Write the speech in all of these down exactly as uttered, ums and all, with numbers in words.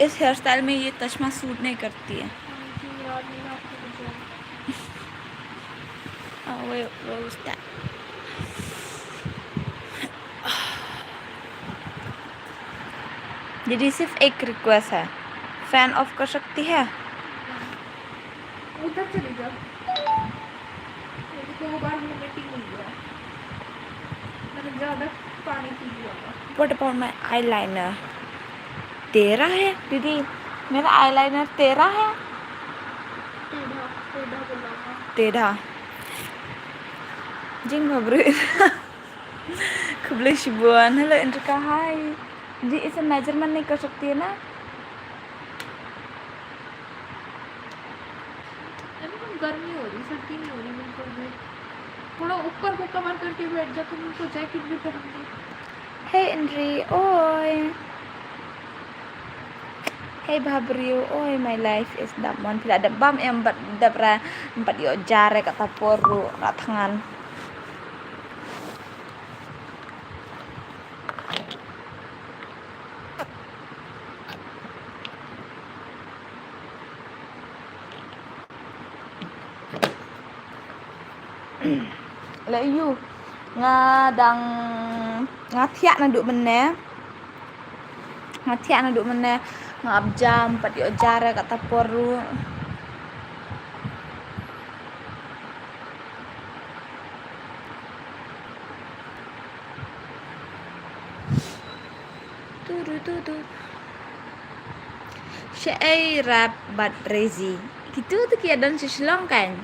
इस हेयर स्टाइल में ये चश्मा सूट नहीं करती है। हाँ, वो, वो उसका। दीदी, सिर्फ एक रिक्वेस्ट है, फैन ऑफ कर सकती है? उधर चली जा। मेरी दो बार वॉमिटिंग हुई है। मैंने ज़्यादा पानी पी लिया था। What about my eyeliner? तेरा है दीदी, मेरा आईलाइनर तेरा है। टेढ़ा, टेढ़ा बोला था। टेढ़ा। Jing bhabriew. Khublei shibun. Hello Indrika, hi. जी, इसे मेजरमेंट नहीं कर सकती है ना? अरे, तो गर्मी हो रही, सर्दी नहीं हो रही बिल्कुल भी। थोड़ा ऊपर को कवर करके बैठ जा, तुम तो जैकेट भी पहन ली। Hey Indri, oi. Hey bhabriew, oi, my life is dap mon phi la dap bam em bad dap ra, bad ïoh jar ïa kata por ruh na thngan. Leh ïu nga dang, nga thiah naduh mynne. Nga thiah naduh mynne, nga ap jam pat ïoh jar ïa kata por ruh. Tu, tu, tu, tu. Shaei Rap bad Rezi. Kitu tu ki ïa don sha Shillong kan.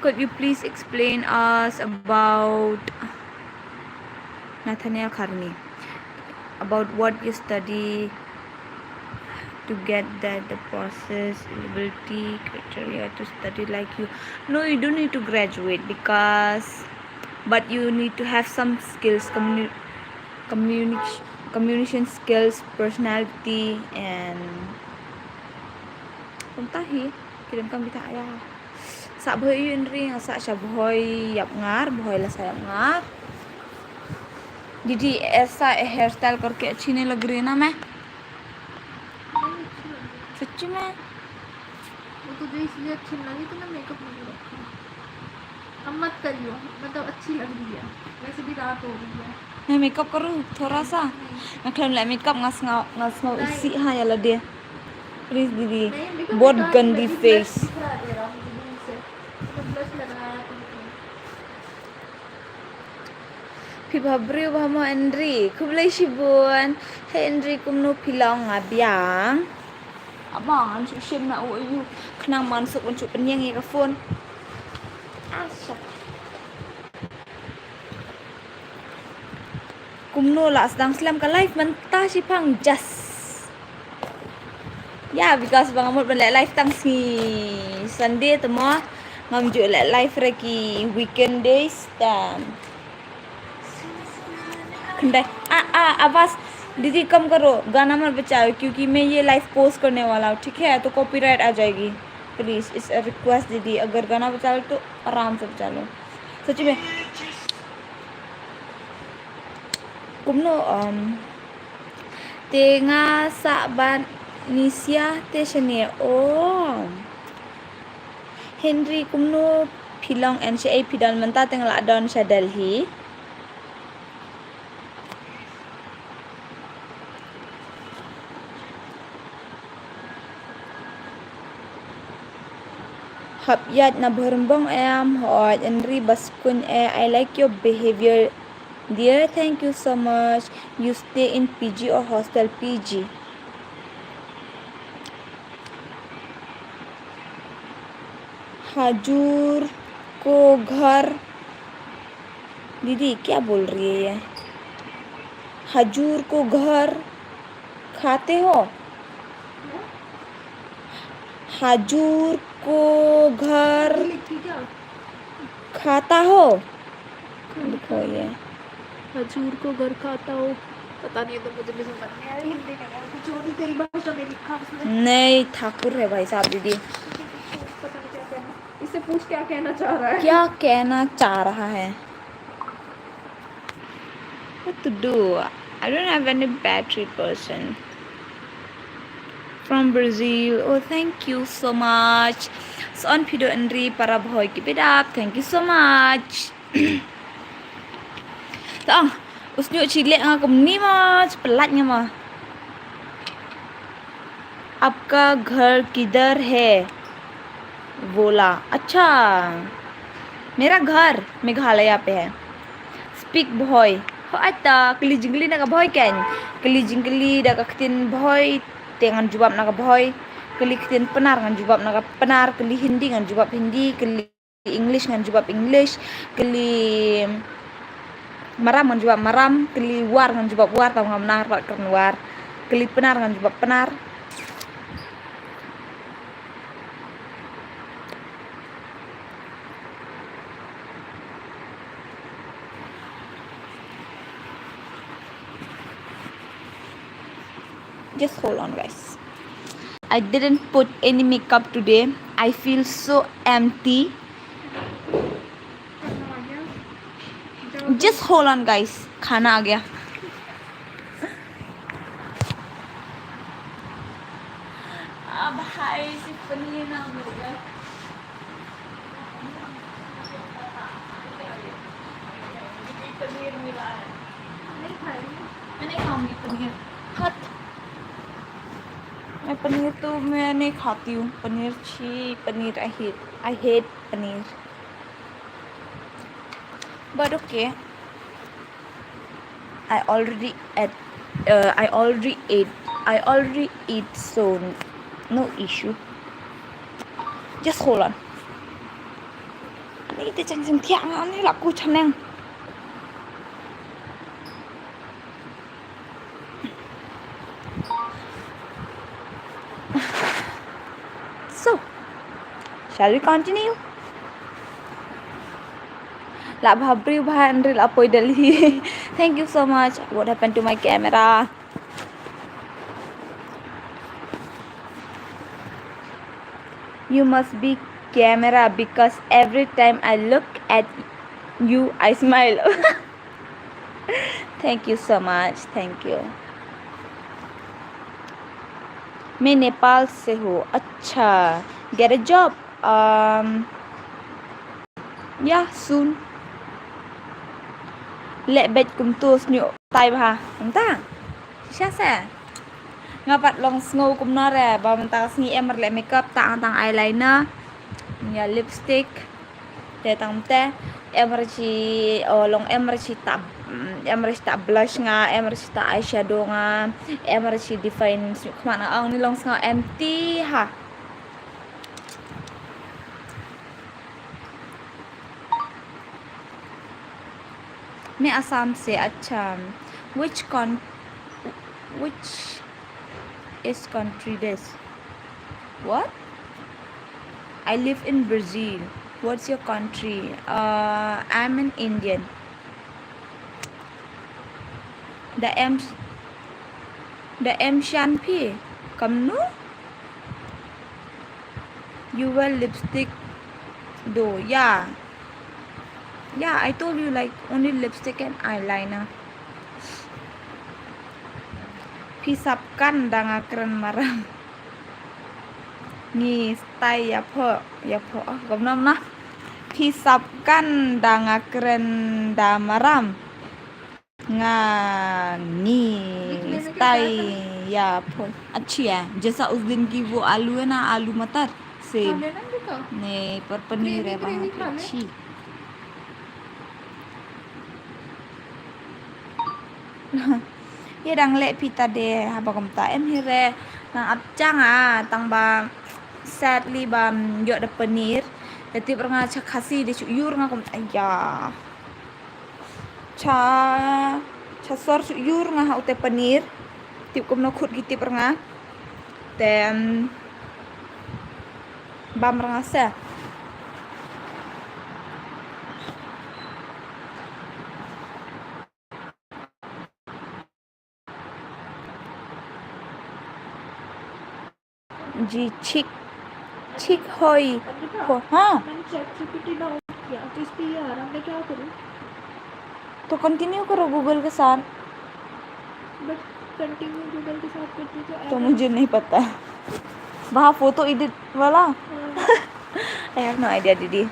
Could you please explain us about Nathaniel Karni? About what you study to get that, the process, eligibility criteria to study like you. No, you don't need to graduate because, but you need to have some skills, communi-, communi-, communication skills, personality, and kumta hi, ki donkam kita ïa. Sah bhoi ïa u Indri, nga sah sha bhoi ïap ngar, bhoi la sah ïap ngar. दीदी, ऐसा हेयर स्टाइल करके अच्छी नहीं लग रही ना मैं? नहीं अच्छी लग रही। सच्ची में? वो तुझे इसलिए अच्छी नहीं लगी, तूने मेकअप नहीं रखा। अब मत करियो, मतलब अच्छी लग रही है, वैसे भी रात हो रही है। मैं मेकअप करूँ थोड़ा सा? नहीं। Nga khlem leh makeup nga sngew, nga sngew isih ha ïa lade. Please दीदी, नहीं, बहुत गंदी फेस। Phi bhabriew bha mo Indri, khublei shibun. Hey Indri, kumno phi long, nga biang. Abang, ngan shu shim na u ayu. Khnang man suk ban shu pynïeng ïa ka phone. Asha. Kumno la sdang slem ka live mynta shiphang, just. Ya, because ba nga mut ban leh live tang sngi Sunday te mo. Ngam ju leh live re ki weekend days te. Khyndai. आ, आ, आवाज, दीदी कम करो, गाना मत बजाओ, क्योंकि मैं ये लाइव पोस्ट करने वाला हूँ, ठीक है? तो कॉपीराइट आ जाएगी। प्लीज, इट्स अ रिक्वेस्ट दीदी, अगर गाना बजा लो तो आराम से बजा लो। सच में। Kumno, um, te nga sah bad Nisia te shane, oh. Indri kumno phi long and shaei phi don mynta, te nga la don sha Delhi. Hap ïaid na Bhoirymbong em, hooid Indri ba skun eh, I like your behavior dear, thank you so much. You stay in P G or hostel? P G. हजूर को घर, दीदी क्या बोल रही है ये? हजूर को घर खाते हो? हजूर को घर खाता हो? लिखो ये। हजूर को घर खाता हो। पता नहीं, तो मुझे भी समझ नहीं आ रही हिंदी में, कुछ और ही तेरी भाषा में लिखा उसने। नहीं, ठाकुर है भाई साहब, दीदी। पता नहीं क्या कहना, इससे पूछ क्या कहना चाह रहा है। क्या कहना चाह रहा है? What to do? I don't have any battery, person. From Brazil. Oh, thank you so much. Son pido Enri para boy, keep it up. Thank you so much. Tang, usnyu chile nga kumni ma, pelat nga ma. आपका घर किधर है? बोला, अच्छा, मेरा घर मेघालय पे है। Speak Bhoi. Ho ata, kylli jingkylli na ka Bhoi kan. Kylli jingkylli da ka ktien Bhoi, te ngan jubab na ka Bhoi. Kylli ktien Pnar ngan jubab na ka Pnar. Kylli Hindi ngan jubab Hindi. Kylli English ngan jubab English, kylli Maram ngan jubab Maram, kylli War ngan jubab War, tam ngam nar pat kren War, kylli Pnar ngan jubab Pnar. Just hold on, guys. I didn't put any makeup today. I feel so empty. Just hold on, guys. खाना आ गया. अब हाय से पनीर ना मिल गया. पनीर मिला है. नहीं खाएंगे. मैं नहीं खाऊंगी पनीर. हट. मैं पनीर तो मैं नहीं खाती हूँ. पनीर, छी, पनीर, I hate, I hate पनीर. But okay. I already ate, uh, I already ate, I already eat, so no issue. Just hold on. Ani te chang chang thiang ani la ku chaneng. So, shall we continue? La bha briew bha and reel apoi Delhi. Thank you so much. What happened to my camera? You must be camera because every time I look at you, I smile. Thank you so much. Thank you. मैं नेपाल से हूँ. अच्छा, get a job. Um, yeah, soon. Leh bad kumtu sniu tai bha. Kumta. Shisha se. Nga pat long sngew kumno re ba mynta ka sngi em re leh makeup, tang tang eyeliner, ïa lipstick. Te tang te em re shi, oh, long em re shi ta, em re shi ta blush nga, em re shi ta eyeshadow nga, em re shi define suk khmat nga, ong ni long sngew empty ha. मैं आसाम से. अच्छा, which con, which is country this? What? I live in Brazil. What's your country? Uh, I'm an Indian. The M, the M Shanpi. Kamnu? You wear lipstick though, yeah. Yeah, I told you, like, only lipstick and eyeliner. Phi sap kan da nga kren Maram. Ngi style ïa pho, ïa pho, ah, kumno kumno. Phi sap kan da nga kren da Maram. Nga ngi style ïa pho. Achhi hai. Jaisa us din ki wo aloo hai na, aloo matar. Same. नहीं, पर पनीर है वहाँ पे अच्छी. Ïa dang leh phi ta de, haba kumta em hi re. Nang ap chang a, tang ba sadly ba ïoh da paneer. Te tip rnga cha Khasi de shu ïur nga kumta. Aya. Cha, cha sor shu ïur nga ha ute paneer. Tip kumno khut ki tip rnga. Te bam rnga se. जी, ठीक, ठीक होई हो, हाँ। मैंने ChatGPT डाउनलोड किया, तो इस पे ये आ रहा, मैं क्या करूँ? तो कंटिन्यू करो गूगल के साथ। बट कंटिन्यू गूगल के साथ करती तो तो एरर मुझे नहीं पता। वहाँ फोटो एडिट वाला। हाँ। I have no idea, didi.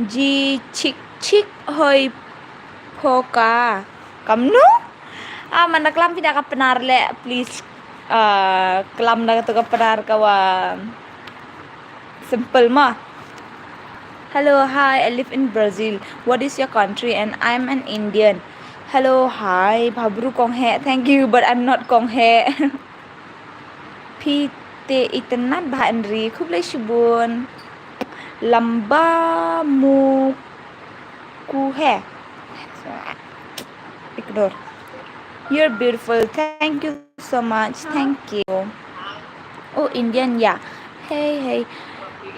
Ji chik chik hoi phoka. Kamnu? Ah, mana klam phi da ka Pnar le, please. Ah, klam da ka tu ka Pnar ka wa. Simple ma. Hello, hi, I live in Brazil. What is your country? And I'm an Indian. Hello, hi, bha bru kong he. Thank you, but I'm not kong he. Phi te itynnat bha Henry, khublei shibun. Lamba mu ku he. Ignore. You're beautiful. Thank you so much. Thank you. Oh, Indian, yeah. Hey, hey.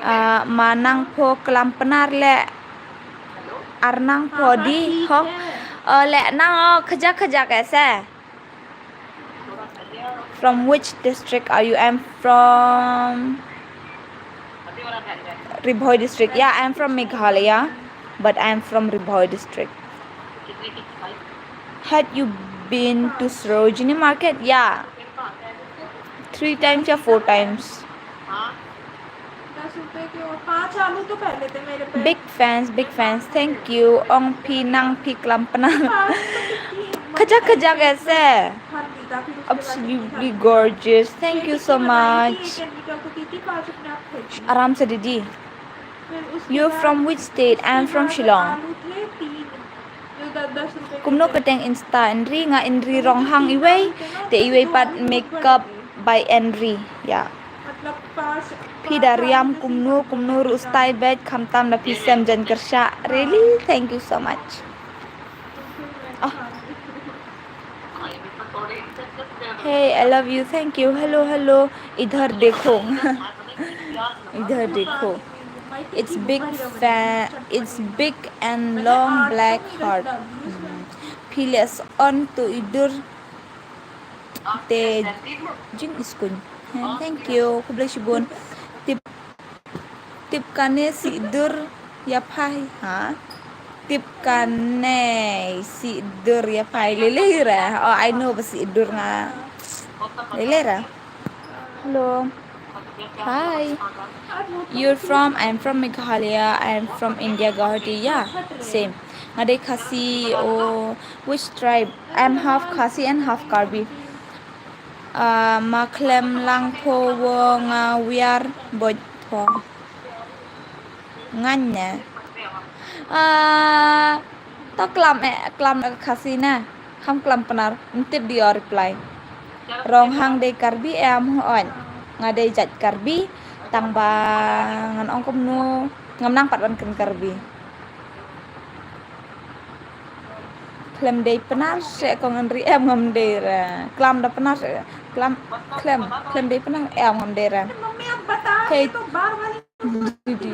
Ah, ma nang pho klam Pnar le. Ar nang pho di ho. Oh, le nang, oh, khaja khaja kaise. From which district are you? I'm from Ri Bhoi district. Yeah, I'm from Meghalaya, but I'm from Ri Bhoi district. Had you been to Sarojini Market? Yeah. Three times या four times. दस रुपए के और पांच आलू तो पहले थे मेरे पे। Big fans, big fans. Thank you. Ong phi nang phi klam Pnar. पाँच रुपए की खजा खजा कैसे? खरीदा, फिर उसके बाद Absolutely gorgeous. Thank you so much. एक एंडी का को दी थी, पाँच रुपए आप फेंक दिए। आराम से दीदी. फिर उसके You're बाद from which state? I am उसके from बाद Shillong. आलू थे तीन, जो दस दस रुपए के Kumno थे। Ka teng Insta Henry, nga Henry Ronghang iwei, te iwei pat makeup by Henry. Yeah. Phi da riam kumno kumno ruh style bad khamtam da phi sem jan kyrsha. Really? Thank you so much. Ah. Hey, I love you. Thank you. Hello, hello. Idhar dekho. Idhar dekho. It's big fa-, it's big and long black heart. Hmm. Phi leh on to idur. Te jing iskun. Thank you. Khublei shibun. Tip, tip kane si dur ya phai, ha? Tip kane si dur ya phai lele ra. Oh, I know ba si dur nga. Lele ra. Hello. Hi. You're from? I'm from Meghalaya. I'm from India, Guwahati. Yeah, same. Nga dei Khasi. Oh, which tribe? I'm half Khasi and half Karbi. Ah, ma khlem lang pho wo nga wiar boj pho. Ngan ne. Ah, to klam eh, klam eh Khasi na. Ham klam Pnar, ntip di o reply. Ronghang dei Karbi em hooid. Nga dei jait Karbi, tang ba ngan ong kumno, ngam nang pat ban kren Karbi. Khlem dei Pnar se ko ngan ri em ngam dei ra. Klam da Pnar se, klam, khlem, khlem dei Pnar em ngam dei ra. Hey, दीदी,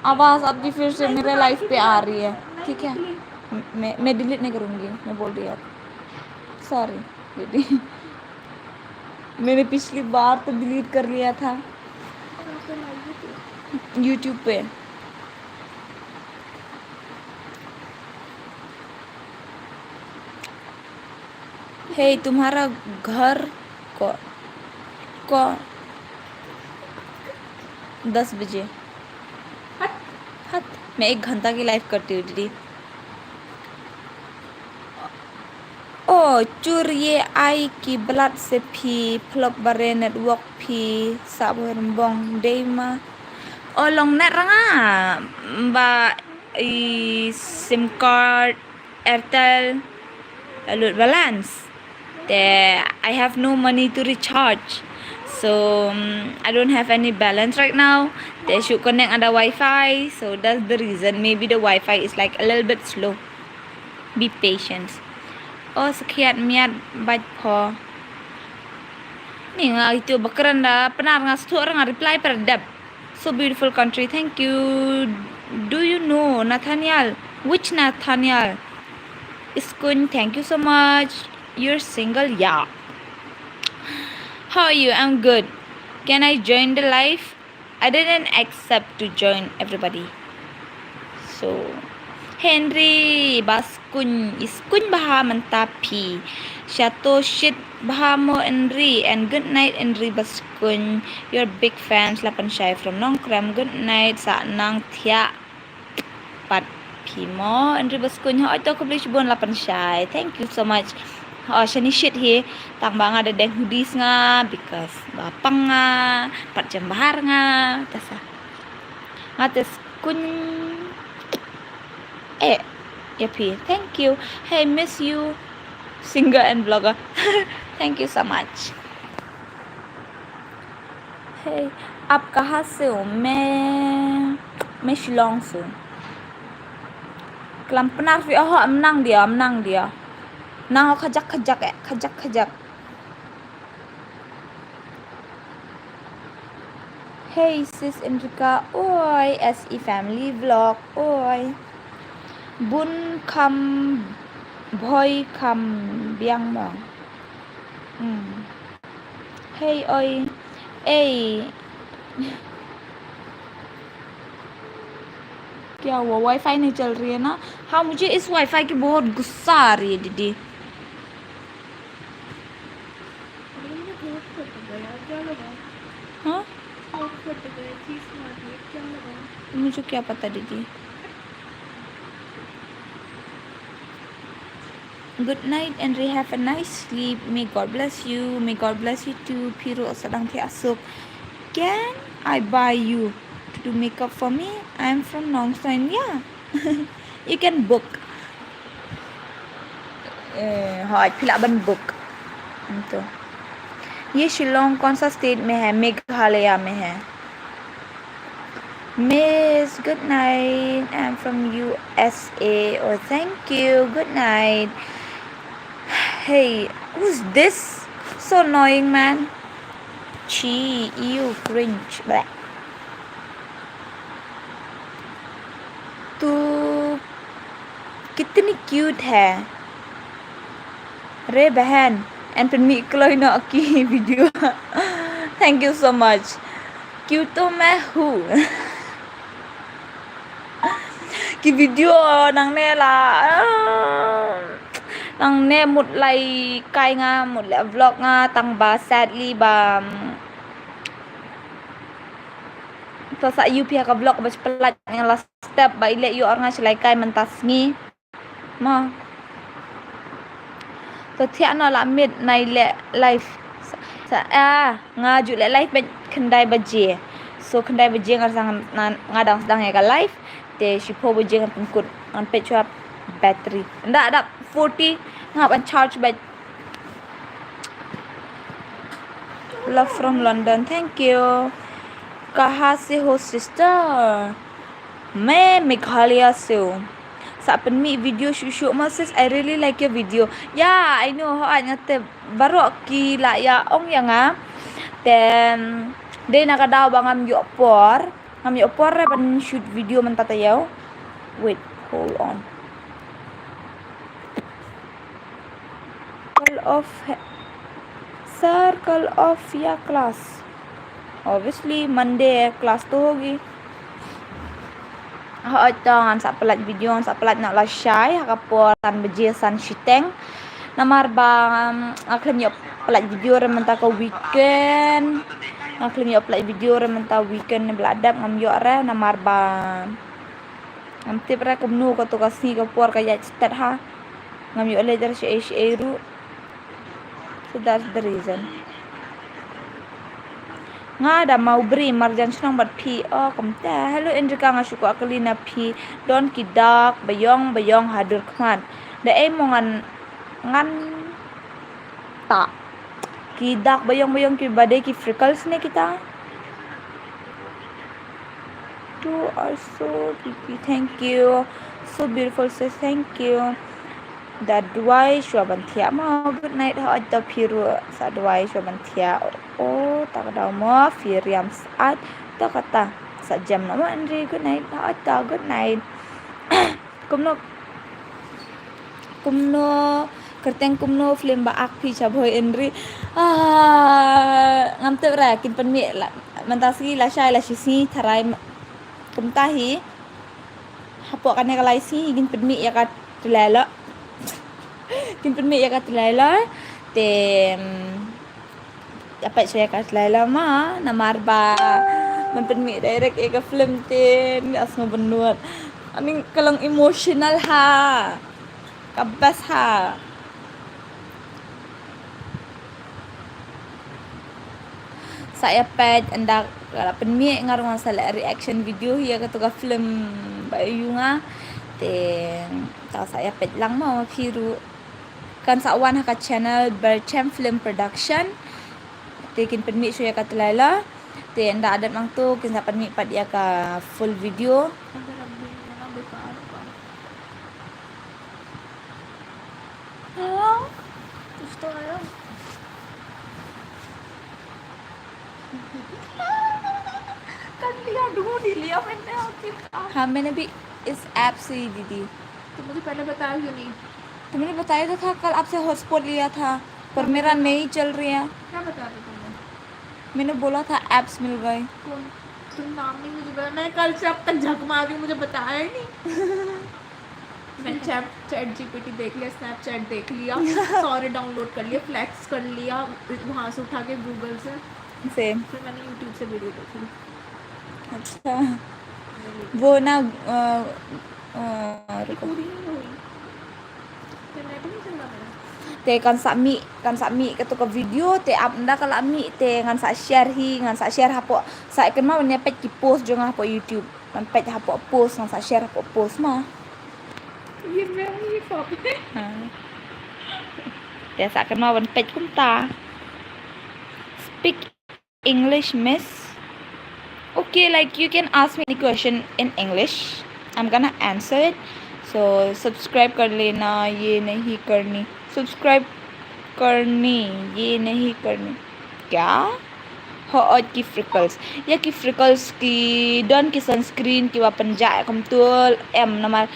आवाज़ आपकी फिर से मेरे लाइव पे आ रही है, ठीक है? मैं, मैं डिलीट नहीं करूँगी, मैं बोल रही हूँ। सॉरी दीदी, मैंने पिछली बार तो डिलीट कर लिया था यूट्यूब पे। हे, तुम्हारा घर को, को दस बजे। हट। हट, मैं एक घंटा की लाइव करती हूँ दीदी। ओ चुर ये आई की बलात से फी फ्लॉप बरे नेटवर्क फी साबोर बंग देमा। ओ long net ranga ba i sim card Airtel, a lut balance. Te I have no money to recharge. So, um, I don't have any balance right now. Te shu connect ada Wi-Fi, so that's the reason. Maybe the Wi-Fi is, like, a little bit slow. Be patient. Oh, sakhiat miat bait pho. Ni nga itu bakran da Pnar nga sthok nga reply per dep. So beautiful country. Thank you. Do you know Nathaniel? Which Nathaniel? Iskun, thank you so much. You're single? Yeah. How are you? I'm good. Can I join the live? I didn't accept to join everybody. So, Henry Baskun, i skun bha mynta phi. Shato shit bha mo Henry, and good night Henry Baskun. Your big fans, la pynshai from Nongkrem. Good night, sa nang thiah pat phi mo Henry Baskun. Hoi to khublei shibun, la pynshai. Thank you so much. Ho shani shit hi, tang ba nga da deng hoodies nga because ba pang nga, pat jem bahar nga, tasa. Nga te skun. Eh, ya phi. Thank you. Hey, miss you, singer and blogger. Thank you so much. Hey, आप कहाँ से हो? मैं, मैं शिलोंग से हूँ। Klam Pnar phi, oh, am nang dia, am nang dia. Nang khajak khajak eh, khajak khajak. Hey sis Enrika, oi, S E family vlog, oi. Bun kham bhoi kham biang mo. Hmm. Hey, oi. Ei. क्या हुआ? वाईफाई नहीं चल रही है ना? हाँ, मुझे इस वाईफाई की बहुत गुस्सा आ रही है दीदी। हाँ? मुझे क्या पता दीदी। Good night and re have a nice sleep. May God bless you. May God bless you too. Phi ruh sa dang thiah suk. Can I buy you to do makeup for me? I'm from Nongstoin. Yeah. You can book. Eh, hoi, phi lah ban book. Anto. ये शिलोंग कौन सा स्टेट में है? मेघालय में है। Miss, good night. I'm from U S A. Oh, thank you. Good night. Hey, who's this? So annoying, man. Chi, you cringe. Bleh. तू कितनी क्यूट है रे बहन, and pynmih kloi noh ki video. Thank you so much. क्यूट तो मैं हूँ. Ki video nangne la, nangne mut lai kai nga, mut leh vlog nga, tang ba sadly ba, mm, to sa ïohi phi ha ka vlog ba shu pynlait nga la step ba i leh ïoh nga shu lai kai mynta sngi. Mo. To thiah noh la miet nai leh live. Sa, sa, ah, nga ju leh live bad khyndai baje. So khyndai baje nga dang, nga dang sdang ïa ka live. Te shiphew baje ngan pynkut, ngan peit shuwa battery. Nda, da forty nga ban charge bad. Love from London. Thank you. कहाँ से हो sister? मैं मेघालय से हूँ. Sa pynmih video shuh shuh mo sis, I really like your video. Yeah, I know, hooid nga tip baroh ki la ïa ong ïa nga. Te dei na ka daw ba ngam ïoh por, ngam ïoh por re ban shoot video mynta taïew. Wait, hold on. Call off hai. Sir, call off ya class. Obviously Monday class to hogi. Hooid to ngan sa pynlait video, ngan sa pynlait noh lashai ha ka por san baje san shiteng. Namar ba, um, nga khlem ïoh pynlait video re mynta ka weekend. Nga khlem ïoh pynlait video re mynta weekend ne ba la dep ngam ïoh re namar ba ngam tip re kumno kato ka sngi ka por ka ïaid stet ha. Ngam ïoh leit re shaei shaei ruh. So that's the reason. Nga da Mawbri marjan shnong bad phi. Oh kumta. Hello Enrika, nga shu kwah kylli na phi don ki dak ba ïong ba ïong ha dur khmat. Da ei mo ngan, ngan ta. Ki dak ba ïong ba ïong ki ba dei ki freckles ne kita. You are so pretty. Thank you. So beautiful sis. Thank you. Da duwai shuwa ban thiah mo. Good night. Hooid to phi ruh sa duwai shuwa ban thiah. Oh, ta ka daw mo phi riam sat. To kata sa jem noh mo Enri. Good night. Hooid to. Good night. Kumno, kumno kyrteng kumno film ba ak phi sha bhoi Enri. Ah, ngam tip re, kin pynmih la, mynta sngi lashai la shisngi tharai kumta hi. Hapoh kane ka lai sngi kin pynmih ïa ka trailer. Kin pynmih ïa ka trailer. Te, mm, ïa peit shuwa ïa ka trailer ma, namar ba ban pynmih direct ïa ka film te, ni as nga bynnud. Ani ka long emotional ha. Ka best ha. Sa ïa peit ynda ka la pynmih, nga ruh ngan sa leh reaction video ïa katu ka film ba ïoh nga. Te, ta sa ïa peit lang ma, ma phi ruh. Kan sa wan ha ka channel Berchem Film Production. Te kin pynmih shuwa ïa ka trailer. Te ynda dep nangtu kin sa pynmih pat ïa ka full video. हाँ, कुछ तो आया। कर लिया, ढूंढ ही लिया मैंने आखिरकार। हाँ, मैंने भी इस ऐप से ही, दीदी। तो मुझे पहले बताया क्यों नहीं? तो मैंने बताया तो था, कल आपसे हॉटस्पॉट लिया था, पर मेरा नहीं चल रहा। क्या बताया था तुमने? मैंने बोला था, एप्स मिल गए। कौन? तुम नाम नहीं मुझे पता। मैं कल से अब तक झक मार रही हूँ, मुझे बताया ही नहीं। मैंने चैट, चैट जीपीटी देख लिया, स्नैपचैट देख लिया, सॉरी डाउनलोड कर लिया, फ्लेक्स कर लिया वहाँ से उठा के गूगल से। सेम। फिर मैंने यूट्यूब से वीडियो देख ली। अच्छा, वो ना, अ, अ, रुको। पूरी नहीं हुई। Te kan sa mih, kan sa mih katu ka video, te ap ynda ka la mih, te ngan sa share hi, ngan sa share hapoh, sa kynmaw ban ïa peit ki post jong nga hapoh YouTube. Ban peit hapoh post, ngan sa share hapoh post ma. ये मैं, ये पॉप है। हाँ। Te sa kynmaw ban peit kumta. Speak English, miss. Okay, like, you can ask me any question in English. I'm gonna answer it. So, subscribe कर लेना, ये नहीं करनी। Subscribe करनी, ये नहीं करनी। क्या? Hooid ki freckles. Ïa ki freckles ki don ki sunscreen kiba pynjah kumta em namar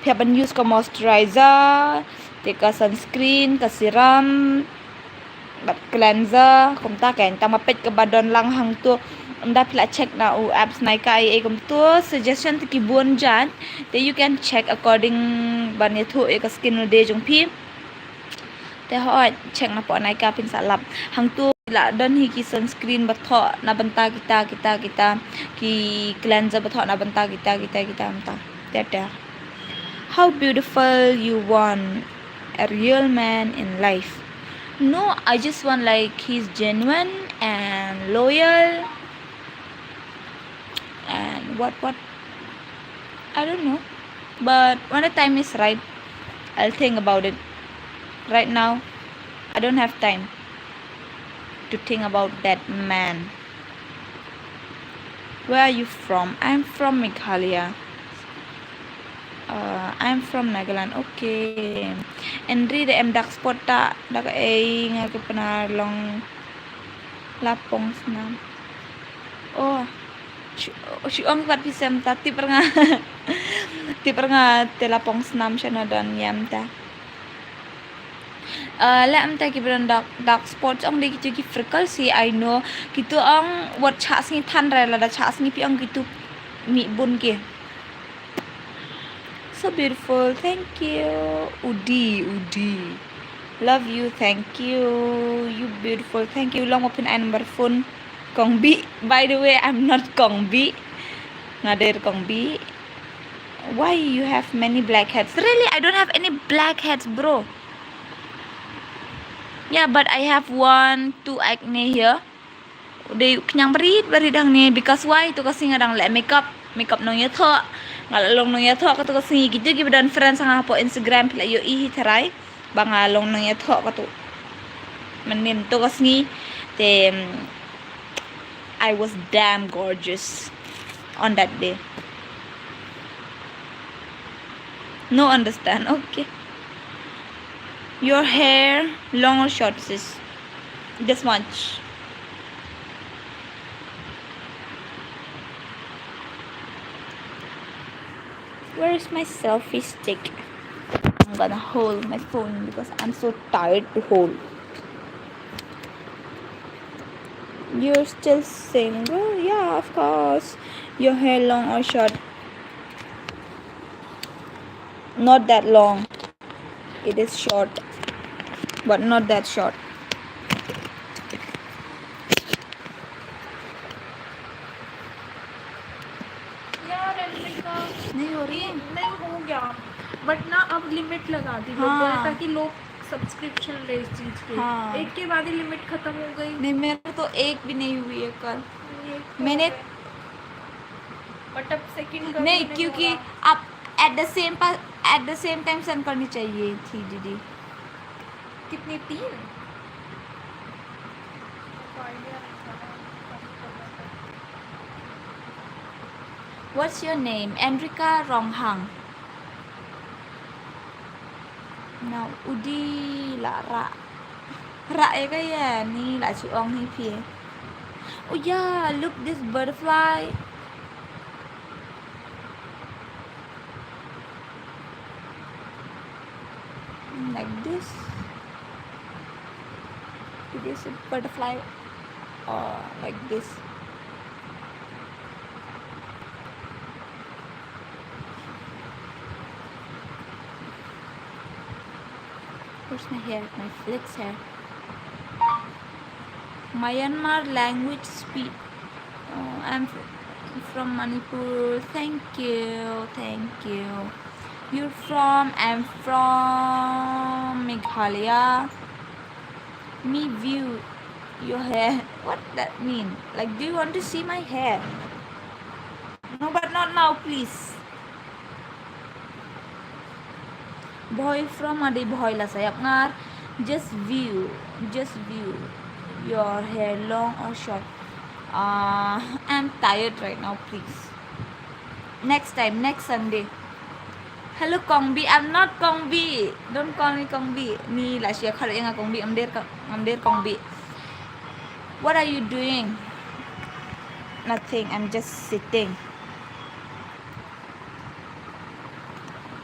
phi hap ban use ka moisturizer, te ka sunscreen, ka serum, bad cleanser, kumta kein, tang ba peit kaba don lang hangto. Ynda phi la check na u apps Nykaa ei ei kumto, suggestion te ki bun jait. Te you can check according ban ïathuh ïa ka skin day jong phi. Te hooid, check na poh Nykaa phin sa lap. Hangto la don hi ki sunscreen ba thoh na bynta kita, kita, kita, ki cleanser ba thoh na bynta kita, kita, kita, bynta. Te te. How beautiful you want a real man in life. No, I just want, like, he's genuine and loyal and what, what? I don't know. But when the time is right, I'll think about it. Right now, I don't have time to think about that man. Where are you from? I'm from Meghalaya. Uh, I'm from Nagaland. Okay. Ynda da em dark spot ta, da kaei nga ki pynlong lapong snam. Oh. Shu, shu ong pat phi sem ta, tip rnga. Tip rnga te lapong snam shano don ïam ta. Uh, la em ta ki brand dark, dark spots ong de kitu ki freckles hi, I know. Kitu ong wat chah sngi than re, lada chah sngi phi ong kitu mih bun ki. So beautiful, thank you. Udi, Udi. Love you, thank you. You beautiful, thank you. Long ma phin ai number phone. Kong Bi. By the way, I'm not Kong Bi. Nga dei Kong Bi. Why you have many blackheads? Really, I don't have any blackheads, bro. Yeah, but I have one, two acne here. Dei khñiang barit barit hangne, because why? To ka sngi nga dang leh makeup, makeup nongïathoh. Nga la long nongïathoh kato ka sngi, kito kiba don friends nga hapoh Instagram phi la ïohi hi tharai ba nga long nongïathoh kato. Mynnin to ka sngi te, mm, I was damn gorgeous on that day. No understand. Okay. Your hair long or short, sis? This much. Where is my selfie stick? I'm gonna hold my phone because I'm so tired to hold. You're still single? Yeah, of course. Your hair long or short? Not that long. It is short, but not that short. यार अनमिका, नहीं हो रही है? नहीं, हो गया। बट ना, अब लिमिट लगा दी लोगों ने, हाँ। ताकि लोग सब्सक्रिप्शन ले इस चीज की। हाँ। एक के बाद ही लिमिट खत्म हो गई। नहीं, मेरे तो एक भी नहीं हुई है कल। मैंने बट अब सेकंड नहीं, क्योंकि आप at the same at the same time send करनी चाहिए थी दीदी। कितनी, तीन? What's your name? Enrika Ronghang. Now, udi la ra. Ra ega ya ni la chu ong hi phi. Oh yeah, look this butterfly. Like this. It is a butterfly, uh, like this. Where's my hair? My flicks hair. Myanmar language speak. Oh, I'm fr- from Manipur. Thank you, thank you. You're from? I'm from Meghalaya. Me view your hair. What that mean? Like, do you want to see my hair? No, but not now, please. Bhoi from Adi Bhoi la sayap ngar. Just view, just view. Your hair long or short? Uh, I'm tired right now, please. Next time, next Sunday. Hello Kongbi, I'm not Kongbi. Don't call me Kongbi. Ni la shia khala nga Kongbi, I'm there, I'm there Kongbi. What are you doing? Nothing, I'm just sitting.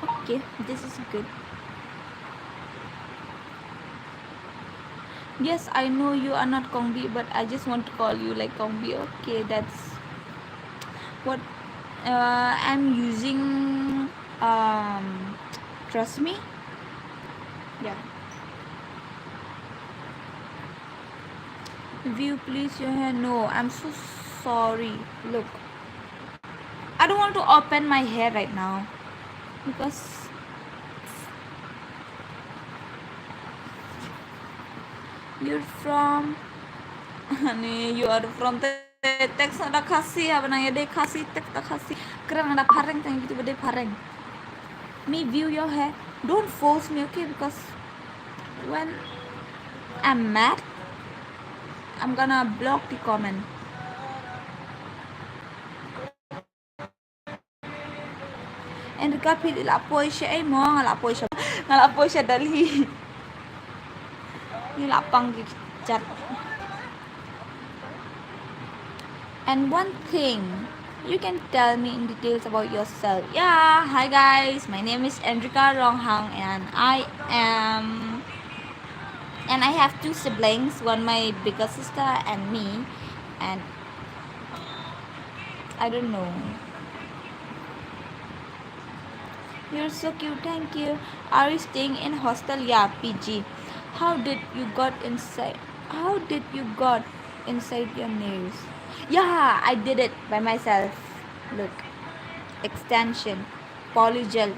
Okay, this is good. Yes, I know you are not Kongbi, but I just want to call you like Kongbi. Okay, that's what, uh, I'm using. Um, trust me. Yeah. View, please, your hair. No, I'm so sorry. Look. I don't want to open my hair right now because you're from, honey, you are from the text na da Khasi, haba nang ïadei Khasi, text da Khasi. Kren na da phareng, tang gitu ba dei phareng. Me view your hair. Don't force me, okay? Because when I'm mad, I'm gonna block the comment. Enrika phi la poi sha ei mo, nga la poi sha, nga la poi sha Delhi. Ni la pang ki chat. And one thing, you can tell me in details about yourself. Yeah, hi guys, my name is Enrika Ronghang and I am, and I have two siblings, one my bigger sister and me, and I don't know. You're so cute, thank you. Are you staying in hostel? Yeah, P G. How did you got inside? How did you got inside your nails? Yeah, I did it by myself. Look, extension, polygel.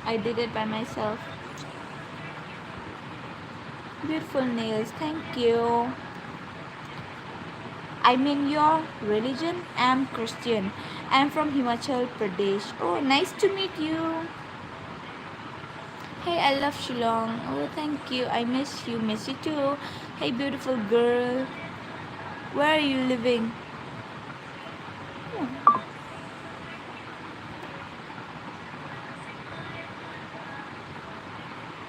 I did it by myself. Beautiful nails, thank you. I mean, your religion? I'm Christian. I'm from Himachal Pradesh. Oh, nice to meet you. Hey, I love Shillong. Oh, thank you. I miss you. Miss you too. Hey, beautiful girl. Where are you living? Hmm.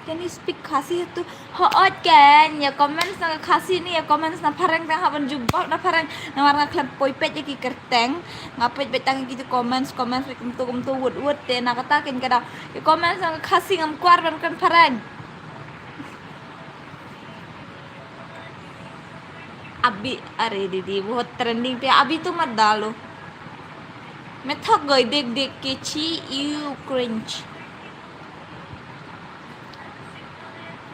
Can you speak Khasi too? Hooid kan, ïa comments na Khasi ne, ïa comments na phareng tang hap ban jubab na phareng. Namar nga khlem poi peit ïa ki kyrteng. Nga peit beit tang ïa ki comments, comments kumto kumto, wut wut te na kata kan ka dei. Ïa comments na Khasi ngam kwah ban kren phareng. अभी, अरे दीदी, बहुत ट्रेंडिंग पे, अभी तो मत डालो। मैं थक गई देख देख के, छी, you cringe।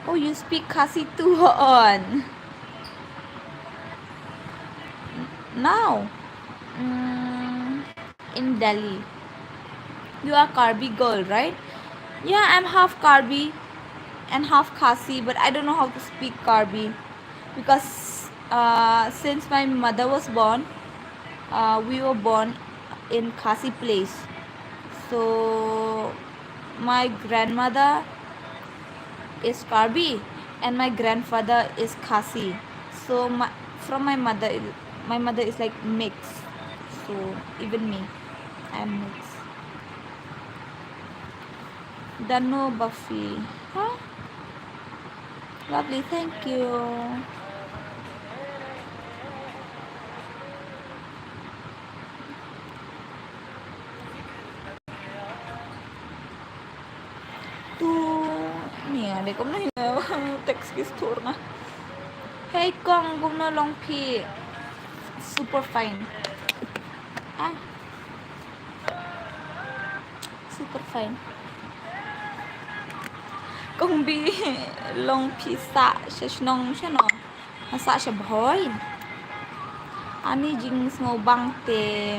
Oh, you speak Khasi too, on. Now, mm, in Delhi. You are Karbi girl, right? Yeah, I'm half Karbi and half Khasi, but I don't know how to speak Karbi because, uh, since my mother was born, uh, we were born in Khasi place. So my grandmother is Karbi and my grandfather is Khasi. So my, from my mother, my mother is like mix. So even me, I'm mix. Dano Buffy. Huh? Lovely, thank you. Tu ni ada kumno hi text ki store na. Hey kong, kumno long phi? Super fine. Ah. Super fine. Kong bi long phi sa sha shnong sha no. Sa sha bhoi. Ani jingsngewbang te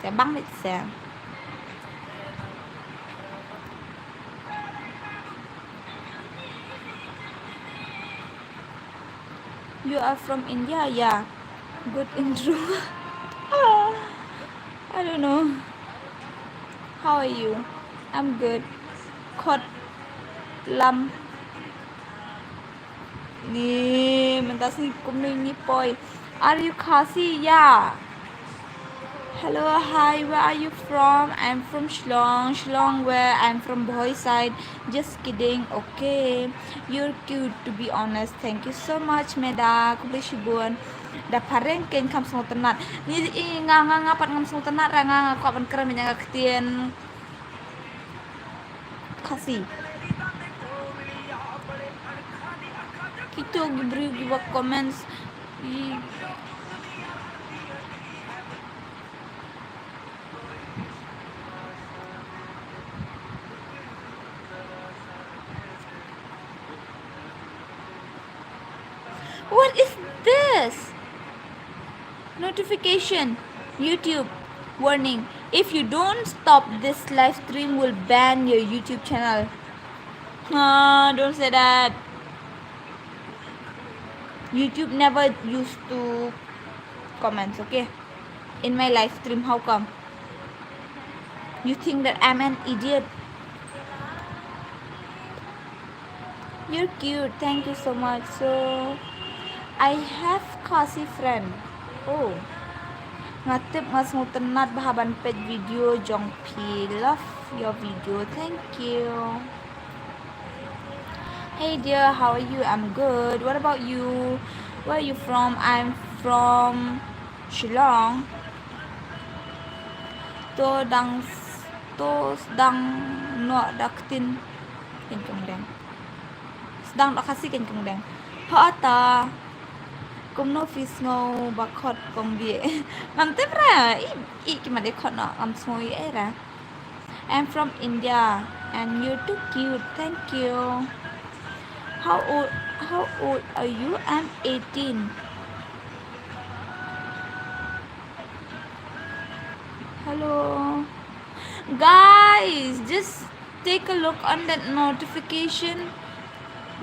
te bang rit se. You are from India? Yeah. Good intro. I don't know. How are you? I'm good. Khot lam. Ni, mynta sngi kumno ngi poi. Are you Khasi? Yeah. Hello, hi, where are you from? I'm from Shillong. Shillong where? I'm from Bhoi side. Just kidding. Okay. You're cute, to be honest. Thank you so much, Meda. Khublei shibun. Da phareng kein kham sngewtynnat. Ni i nga nga nga pat ngam sngewtynnat ra nga nga kwah ban kren ïa nga ktien Khasi. Kito ki briew kiba comments. What is this? Notification. YouTube. Warning. If you don't stop this live stream, will ban your YouTube channel. Ah, don't say that. YouTube never used to comments, okay? In my live stream, how come? You think that I'm an idiot? You're cute. Thank you so much. So, I have Khasi friend. Oh. Nga tip nga sngewtynnat bha ban peit video jong phi. Love your video. Thank you. Hey dear, how are you? I'm good. What about you? Where are you from? I'm from Shillong. To dang, to sdang noh da ktien Khasi kynjong deng. Sdang noh Khasi kynjong deng. Hooid ta. Kumno phi sngew ba khot kong bie? Ngam tip ra. I, i ki mat i khot noh. Ngam sngew i ei ra. I'm from India and you're too cute. Thank you. How old, how old are you? I'm eighteen. Hello. Guys, just take a look on that notification.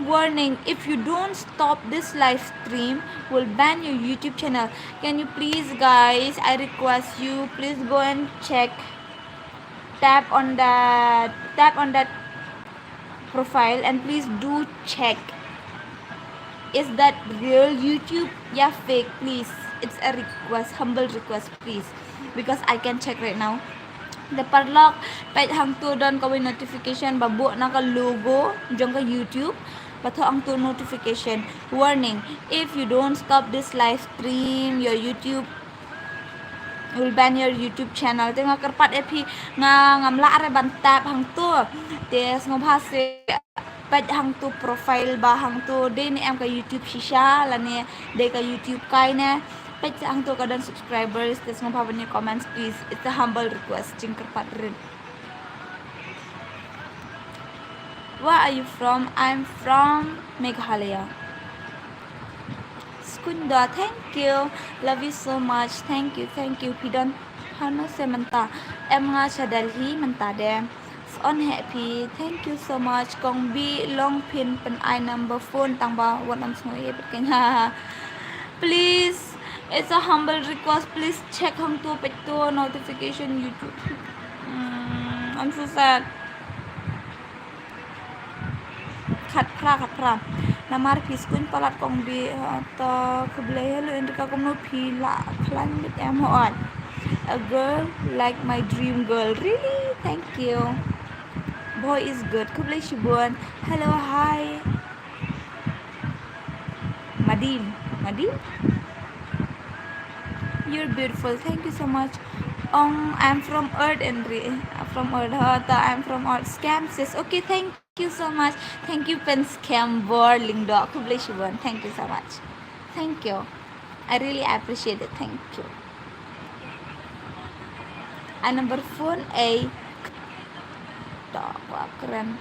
Warning, if you don't stop this live stream, we'll ban your YouTube channel. Can you please, guys, I request you, please go and check. Tap on that, tap on that profile and please do check. Is that real YouTube? Yeah, fake, please. It's a request, humble request, please. Because I can check right now. Te paralok, peit hangto don kawei notification ba buh na ka logo jong ka YouTube. Ba thoh hangto notification. Warning, if you don't stop this live stream, your YouTube will ban your YouTube channel. Te nga kyrpad ïa phi, nga ngam lah re ban tap hangto. Te sngewbha se peit hangto profile ba hangto dei ne em ka YouTube shisha lane dei ka YouTube kai ne. Peit hangto ka don subscribers, te sngewbha ban ïa comments please. It's a humble request, jingkyrpad rit. Where are you from? I'm from Meghalaya. Skunda, thank you. Love you so much. Thank you, thank you. Phi don hano se mynta? Em nga sha Delhi mynta de. Son heh phi. Thank you so much. Kong Bih, long phin pyn-ai number phone tang ba wat nym sngew ïa peit kane. Please, it's a humble request. Please check hangto peit to notification YouTube. Mm, I'm so sad. Khatphra, khatphra. Namar phi skun palat Kong Bih, ha, to khublei. Hello Enrika, kumno phi la khlaiñ bad em hooid. A girl like my dream girl. Really? Thank you. Boy is good. Khublei shibun. Hello, hi. Madim. Madim? You're beautiful. Thank you so much. Ong, I'm from Earth, Enri. From Earth. Ha, ta, I'm from Earth. Scam sis. Okay, thank you so much. Thank you, Pen Scam Bor Lingdo. Khublei shibun. Thank you so much. Thank you. I really appreciate it. Thank you. A number phone ei. To, ko kren.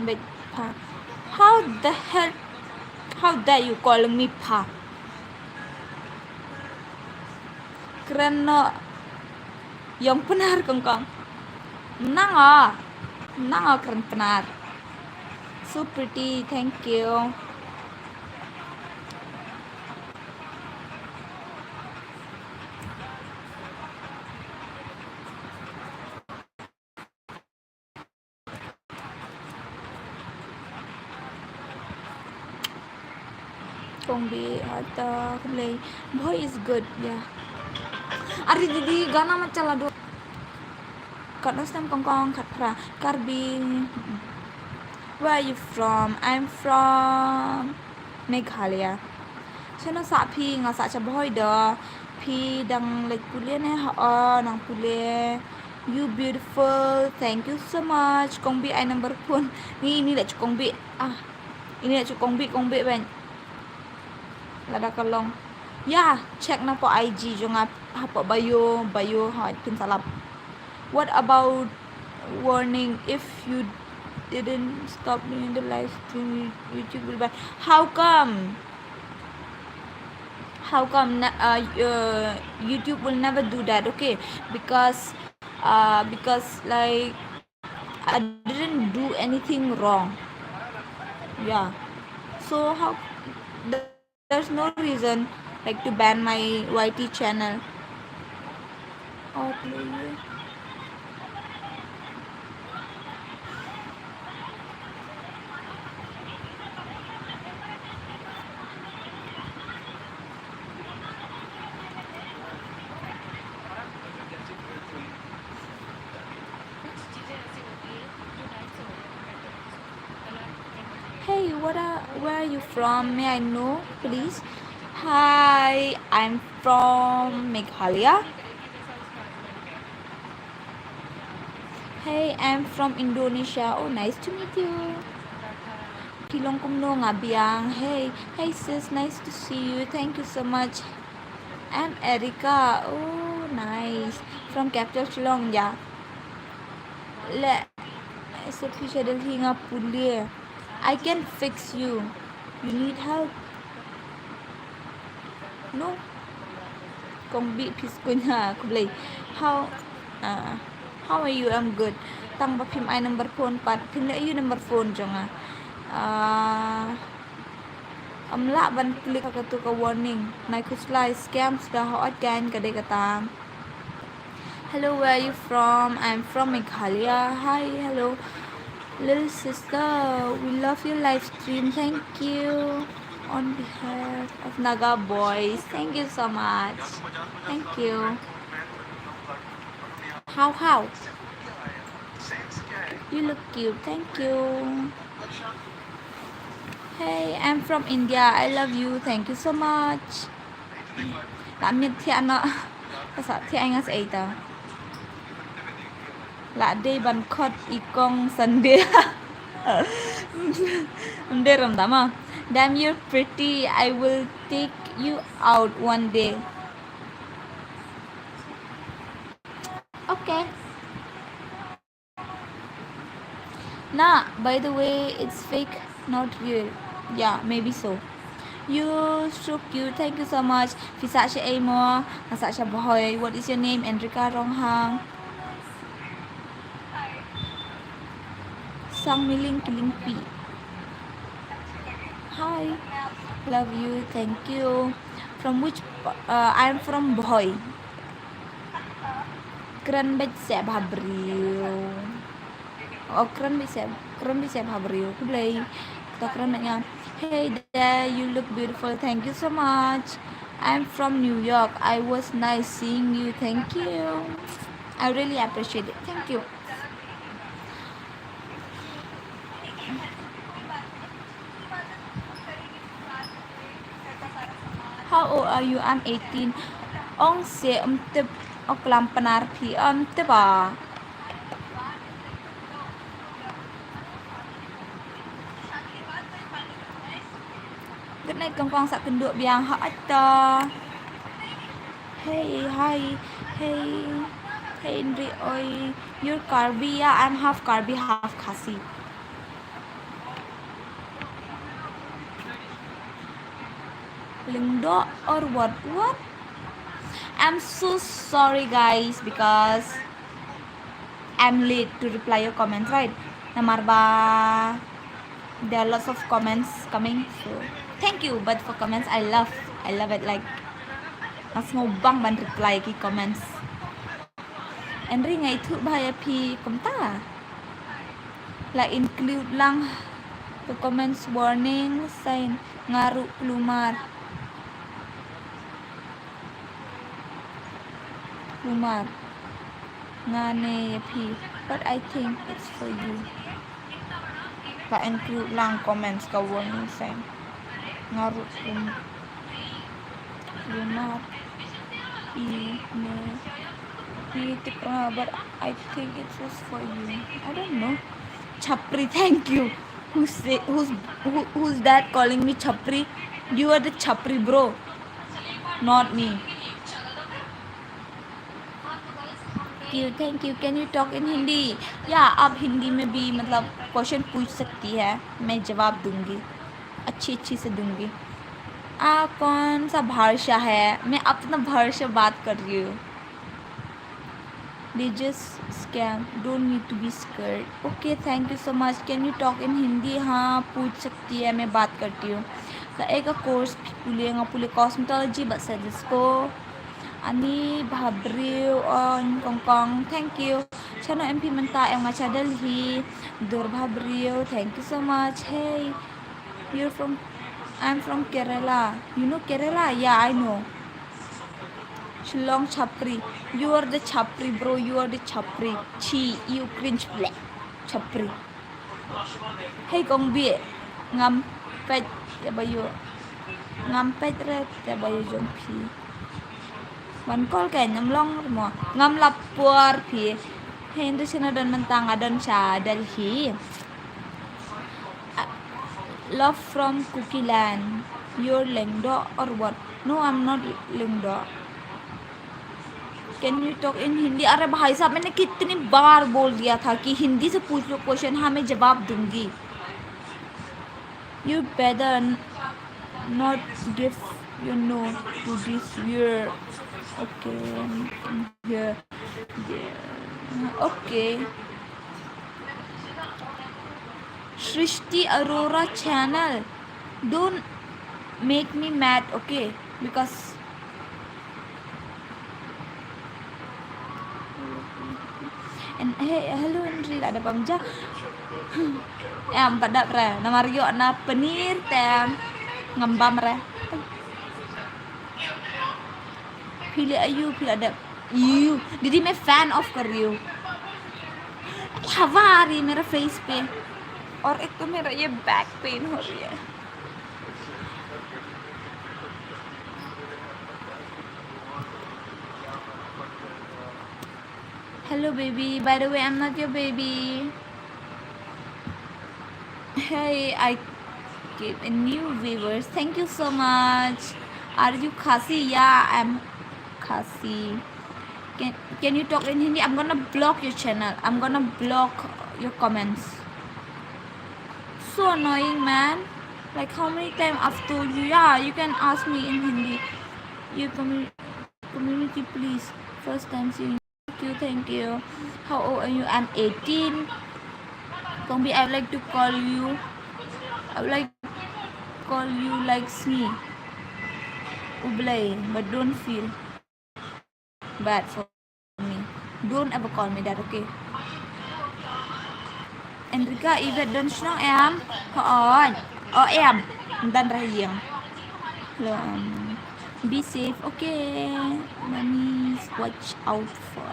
Bad pha. How the hell? How dare you calling me pha? Kren noh. Ïong Pnar kong kong. Nang o. Nang o kren Pnar. So pretty, thank you. Kong Bih, ha ta, khublei. Boy is good, yeah. Are didi, gana ma chala do. Katno snem kong kong, khatphra. Karbi. Where are you from? I'm from Meghalaya. Shano sah phi, nga sah sha Bhoi da. Phi dang leit pule ne? Ha, oh, nang pule. You beautiful. Thank you so much. Kong Bih, ai number phone. Ni, ni leit sha Kong Bih. Ah. Ini leit sha Kong Bih, Kong Bih ban. Lada ka long. Ya, check na hapoh I G jong nga, hapoh bio, bio, ha, phin sa lap. What about warning if you didn't stop doing the live stream, YouTube will ban? How come? How come na-, uh, uh, YouTube will never do that, okay? Because, uh, because, like, I didn't do anything wrong. Yeah. So how, th-, there's no reason, like, to ban my Y T channel. Oh, please. Hey, what are, where are you from? May I know, please? Hi, I'm from Meghalaya. Hey, I'm from Indonesia. Oh, nice to meet you. Phi long kumno, nga biang. Hey, hey sis, nice to see you. Thank you so much. I'm Erica. Oh, nice. From capital Shillong, yeah. Leh sa phi sha Delhi, nga pule. I can fix you. You need help? No. Kong Bih, phi skun ha, khublei. How, ah, how are you? I'm good. Tang ba phim ai number phone pat, phin leh aïu number phone jong nga? Ah, ym lah ban click ha kato ka warning. Nai khuslai, scam suda, hooid kan, ka dei kata. Hello, where are you from? I'm from Meghalaya. Hi, hello. Little sister, we love your live stream. Thank you. On behalf of Naga Boys, thank you so much. Thank you. How, how? You look cute. Thank you. Hey, I'm from India. I love you. Thank you so much. La miet thiah noh. Ka sa thiah nga sa ei ta. La dei ban khot i kong Sunday. Ym dei ram dama. Damn, you're pretty. I will take you out one day. Okay. Nah, by the way, it's fake, not real. Yeah, maybe so. You so cute. Thank you so much. Phi sah sha ei mo? Nga sah sha Bhoi. What is your name? Enrika Ronghang. Sang Miling Kilingpi. Hi. Love you. Thank you. From which pa-, uh, I'm from Bhoi. Kren bad seh bha briew. Oh, kren bad seh, kren bad seh bha briew. Khublei. To kren bad nga. Hey there, you look beautiful. Thank you so much. I'm from New York. I was nice seeing you. Thank you. I really appreciate it. Thank you. How old are you? I'm eighteen. Ong se, um tip, ok lam panar phi, um tip a. Good night, kong kong, sa kynduh biang ha ata. Hey, hi, hey, hey, Indri, oi, you're Karbi? Yeah, I'm half Karbi, half Khasi. Lyngdoh or what? What? I'm so sorry, guys, because I'm late to reply your comments, right? Namar ba there are lots of comments coming, so thank you. But for comments, I love, I love it. Like, nga sngewbang ban reply ki comments. Enri, nga ithuh bha ïa phi kumta. La include lang to comments, warning sign, nga ruh kulmar. Kulmar. Nga ne ïa phi. But I think it's for you. Ka include lang comments ka warning sign. Nga ruh kulmar. Kulmar. I ne. I tip nga, but I think it was for you. I don't know. Chapri, thank you. Who's say, who's who, who's that calling me Chapri? You are the Chapri, bro, not me. Thank you, thank you. Can you talk in Hindi? या, आप हिंदी में भी, मतलब, क्वेश्चन पूछ सकती है, मैं जवाब दूंगी, अच्छी अच्छी से दूंगी। आ, कौन सा भाषा है? मैं अपना भाषा बात कर रही हूँ। They just scam. Don't need to be scared. Okay, thank you so much. Can you talk in Hindi? हाँ, पूछ सकती है, मैं बात करती हूँ. Kaei ka course phi pule? Nga pule cosmetology bad surgical. Ani bhabriew on kong kong. Thank you. Shano em phi mynta? Em nga sha Delhi. Dur bhabriew. Thank you so much. Hey, you're from, I'm from Kerala. You know Kerala? Yeah, I know. Shillong Chapri. You are the Chapri, bro. You are the Chapri. Chi, you cringe, bleh. Chapri. Hey kong bie, ngam peit te ba ïoh. Ngam peit re te ba ïoh jong phi. Ban call ka ngam long mo. Ngam lap por phi. Hey, ndu sina don mynta? Nga don sha Delhi. Uh, love from Kukiland. You're Lyngdoh or what? No, I'm not Lyngdoh. Can you talk in Hindi? अरे भाई साहब, मैंने कितनी बार बोल दिया था कि हिंदी से पूछ लो क्वेश्चन, हाँ, मैं जवाब दूंगी. You better n-, not give your no to this viewer. Okay, I'm here, there. Okay. Srishti Arora channel. Don't make me mad, okay? Because and hey, hello, Andri, la dep bam ja. Em pat dep re, namar ïoh na paneer te ngam bam re. Phi leh aïu, phi la dep. Ïu, didi me fan off kar ïu. Hawa ri mera face pe. और एक तो मेरा ये बैक पेन हो रही है. Hello, baby. By the way, I'm not your baby. Hey, I get a new viewers. Thank you so much. Are you Khasi? Yeah, I'm Khasi. Can, can you talk in Hindi? I'm gonna block your channel. I'm gonna block your comments. So annoying, man. Like, how many times I've told you? Yeah, you can ask me in Hindi. Your commu-, community, please. First time seeing. Thank you, thank you. How old are you? I'm eighteen. Kong Bi, I would like to call you. I would like to call you like Sngi U Blei, but don't feel bad for me. Don't ever call me that, okay? Enrika, Yvette, don shnong em? Hooid. Oh, em. Don rah ïing. Hello, um, be safe, okay? Mommy's watch out for.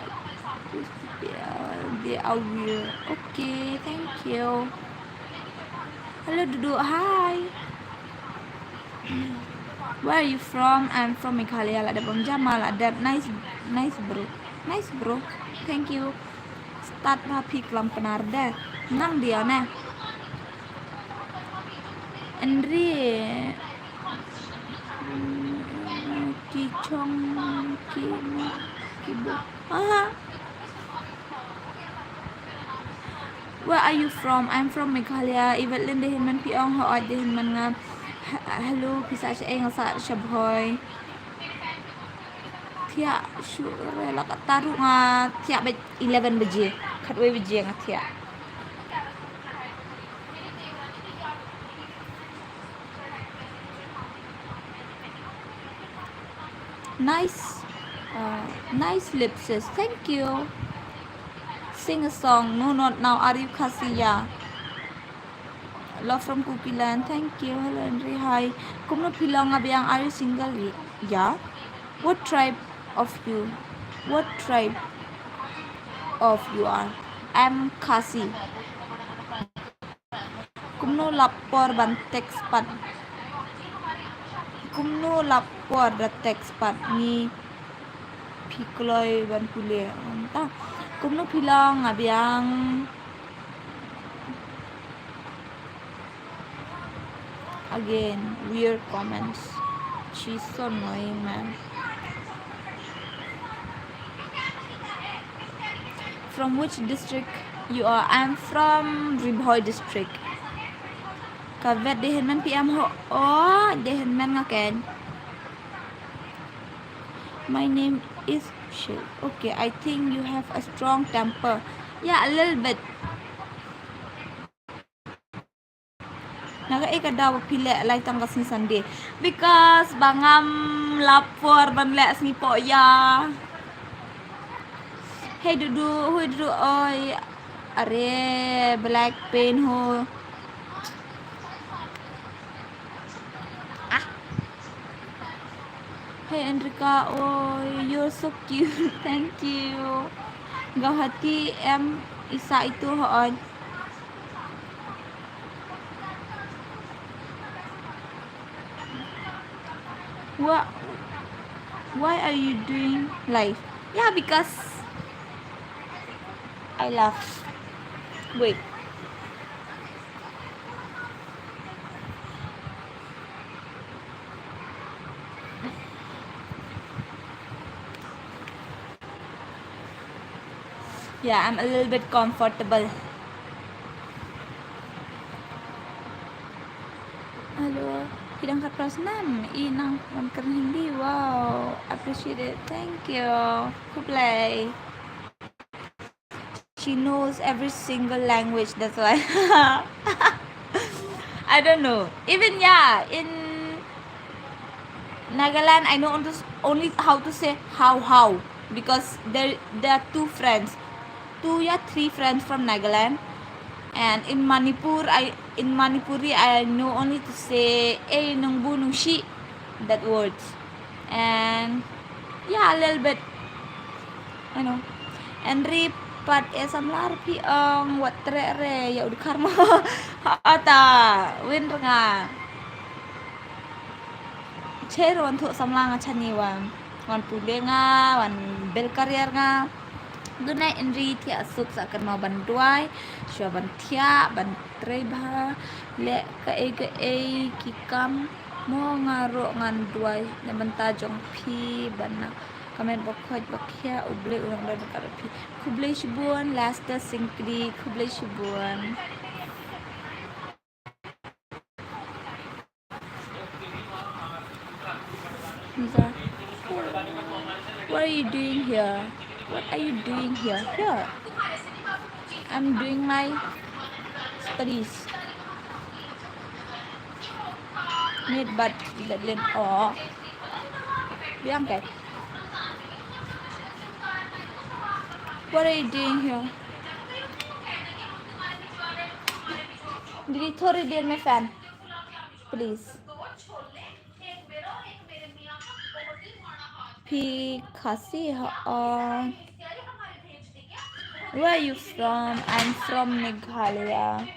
They are weird. Okay, thank you. Hello, Dudu. Hi. Where are you from? I'm from Meghalaya. La dep ong Jama, la dep. Nice, nice, bro. Nice, bro. Thank you. Start ha phi klam Pnar de. Nang dia ne. Enri. Ki chong ki, ki bo. Aha. Where are you from? I'm from Meghalaya. Yvette Lynn, dei hynmen phi ong? Hooid, dei hynmen nga. H-, hello, phi sah shaei? Nga sah sha Bhoi. Thiah shuh re la katta ruh, nga thiah bad eleven baje. Khatwei baje nga thiah. Nice, uh, nice lips, sis. Thank you. Sing a song. No, not now. Are you Khasi? Yeah. Love from Kukiland. Thank you. Hello, Henry. Hi. Kumno phi long, nga biang? Are you single? Ye-, yeah. What tribe of you? What tribe of you are? I'm Khasi. Kumno lap por ban text pat? Kumno lap por da text pat? Ngi phi kloi ban pule. Kumno phi long, nga biang? Again, weird comments. She's so annoying, man. From which district you are? I'm from Ri Bhoi district. Ka vet dei hynmen phi em? Hooid, dei hynmen nga ken. My name is Shil. Okay, I think you have a strong temper. Yeah, a little bit. Na kaei ka daw ba phi leh live tang ka sngi Sunday? Because ba ngam lap por ban leh sngi poh ïa. Hey Dudu, hui Dudu oi. Are Blackpink ho. Ah. Hey Enrika oi, you're so cute. Thank you. Guwahati em isa itu, hooid. What? Why are you doing live? Yeah, because I love. Wait. Yeah, I'm a little bit comfortable. Hello, phi dang khatphra snem, i nang wan kren Hindi. Wow, appreciate it. Thank you. Khublei. She knows every single language, that's why. I don't know. Even, yeah, in Nagaland, I know only, only how to say how, how, because there, there are two friends, two, yeah, three friends from Nagaland. And in Manipur, I, in Manipuri, I know only to say, "Ei, nung bu, nung shi," that words. And, yeah, a little bit, you know. Enri pat e samla phi ong, wat treh re ïa u dkhar mo. Hata, win re nga. Cher wan thoh samla nga chani wan. Wan pule nga, wan build career nga. Good night Enri, thiah suk, sa kynmaw ban duwai shuwa ban thiah, ban trei bha. Leh kaei kaei ki kam mo, nga ruh ngan duwai na bynta jong phi, ban na comment ba khoit ba khiah. U Blei u long da ka phi. Khublei shibun Lester Singkri, khublei shibun. Lisa, what are you doing here? What are you doing here? Here. I'm doing my studies. Need but let, let, oh. Bianca. What are you doing here? Didi, thori der mein fan, please. Phi Khasi ha, uh, where are you from? I'm from Meghalaya.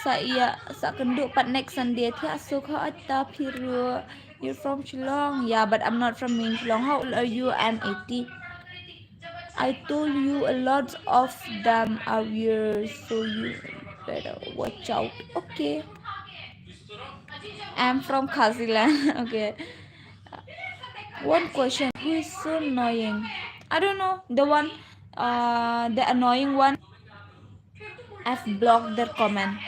Sa ïa, sa kynduh pat next Sunday, thiah suk ha, ata phi ruh. You're from Shillong? Yeah, but I'm not from main Shillong. How old are you? I'm eighteen. I told you a lot of them are weird, so you better watch out. Okay. I'm from Khasiland. Okay. One question. Who is so annoying? I don't know. The one, uh, the annoying one. I've blocked their comment.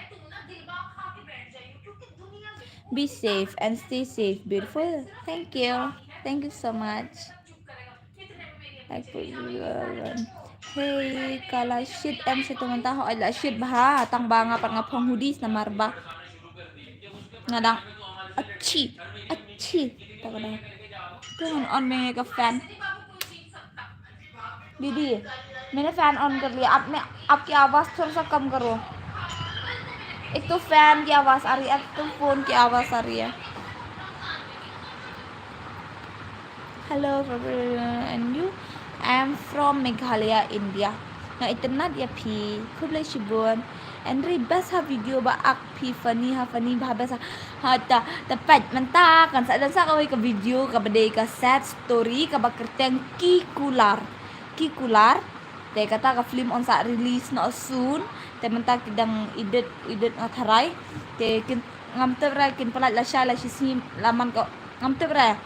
Be safe and stay safe, beautiful. Thank you. Thank you so much. I put you on. Hey, ka la shit em sha tu mynta, hooid la shit bha, tang ba nga pat nga phong hoodies namar ba nga dang achi, achi. Ta ka dang. Tu ngan on meng ka fan. दीदी, मैंने फैन ऑन कर लिया। आप में, आपकी आवाज़ थोड़ा सा कम करो। एक तो फैन की आवाज़ आ रही है, एक तो फ़ोन की आवाज़ आ रही है। Hello, and you? I am from Meghalaya, India. Nga itynnad ïa phi. Khublei shibun. Enri, best ha video ba ak phi, funny ha, funny bha, best ha. Ha, ta, ta peit mynta kan sa don sa kawei ka video kaba dei ka sad story kaba kyrteng Ki Kular. Ki Kular. Te kata ka film yn sa release noh soon. Te mynta ki dang edit, edit nga tharai. Te kin, ngam tip re kin pynlait lashai la shisien la man ka, ngam tip re.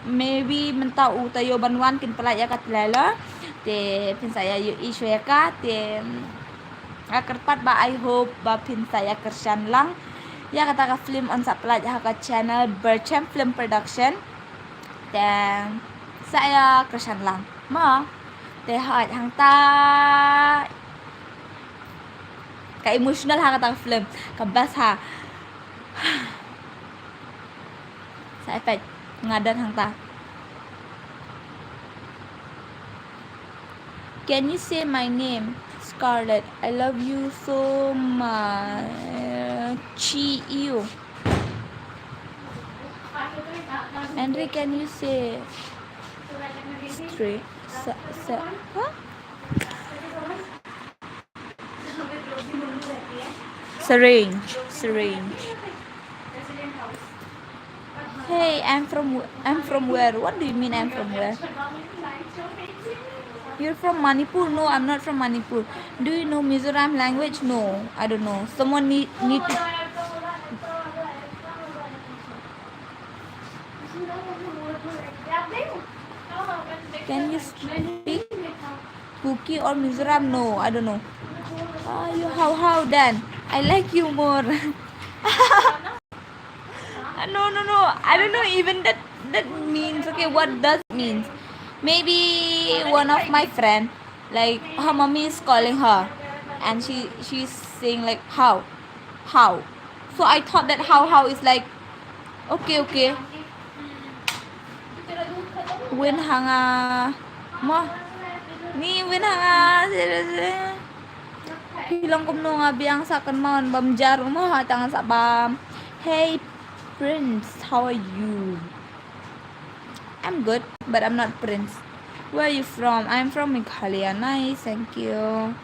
Maybe mynta u taïew ban wan kin pynlait ïa ka trailer. Te phin sa ïa ïohi shuwa ïa ka, te, mm, nga kyrpad ba, I hope ba phin sa ïa kyrshan lang. Ïa kata ka film yn sa pynlait ha ka channel Berchem Film Production. Te sa ïa kyrshan lang mo. Te hooid hangta ka emotional ha kata ka film, ka best ha. Sa effect nga don hangta. Can you say my name? Scarlett, I love you so much. You. Enri, can you say straight? Sa, sa, huh? Syringe, syringe. Hey, I'm from, I'm from where? What do you mean I'm from where? You're from Manipur? No, I'm not from Manipur. Do you know Mizoram language? No, I don't know. Someone need, need to. Can you speak Kuki or Mizoram? No, I don't know. Ah, you how how then? I like you more. Ah, no, no, no. I don't know even that that means. Okay, what does it means? Maybe one of my friend, like, her mommy is calling her, and she she's saying like how, how. So I thought that how how is like okay, okay. Win hanga mo. Ni win hanga. Phi long kumno, nga biang sa kynmaw bam jar mo ha tang sa bam. Hey Prince, how are you? I'm good, but I'm not Prince. Where are you from? I'm from Meghalaya. Nice, thank you.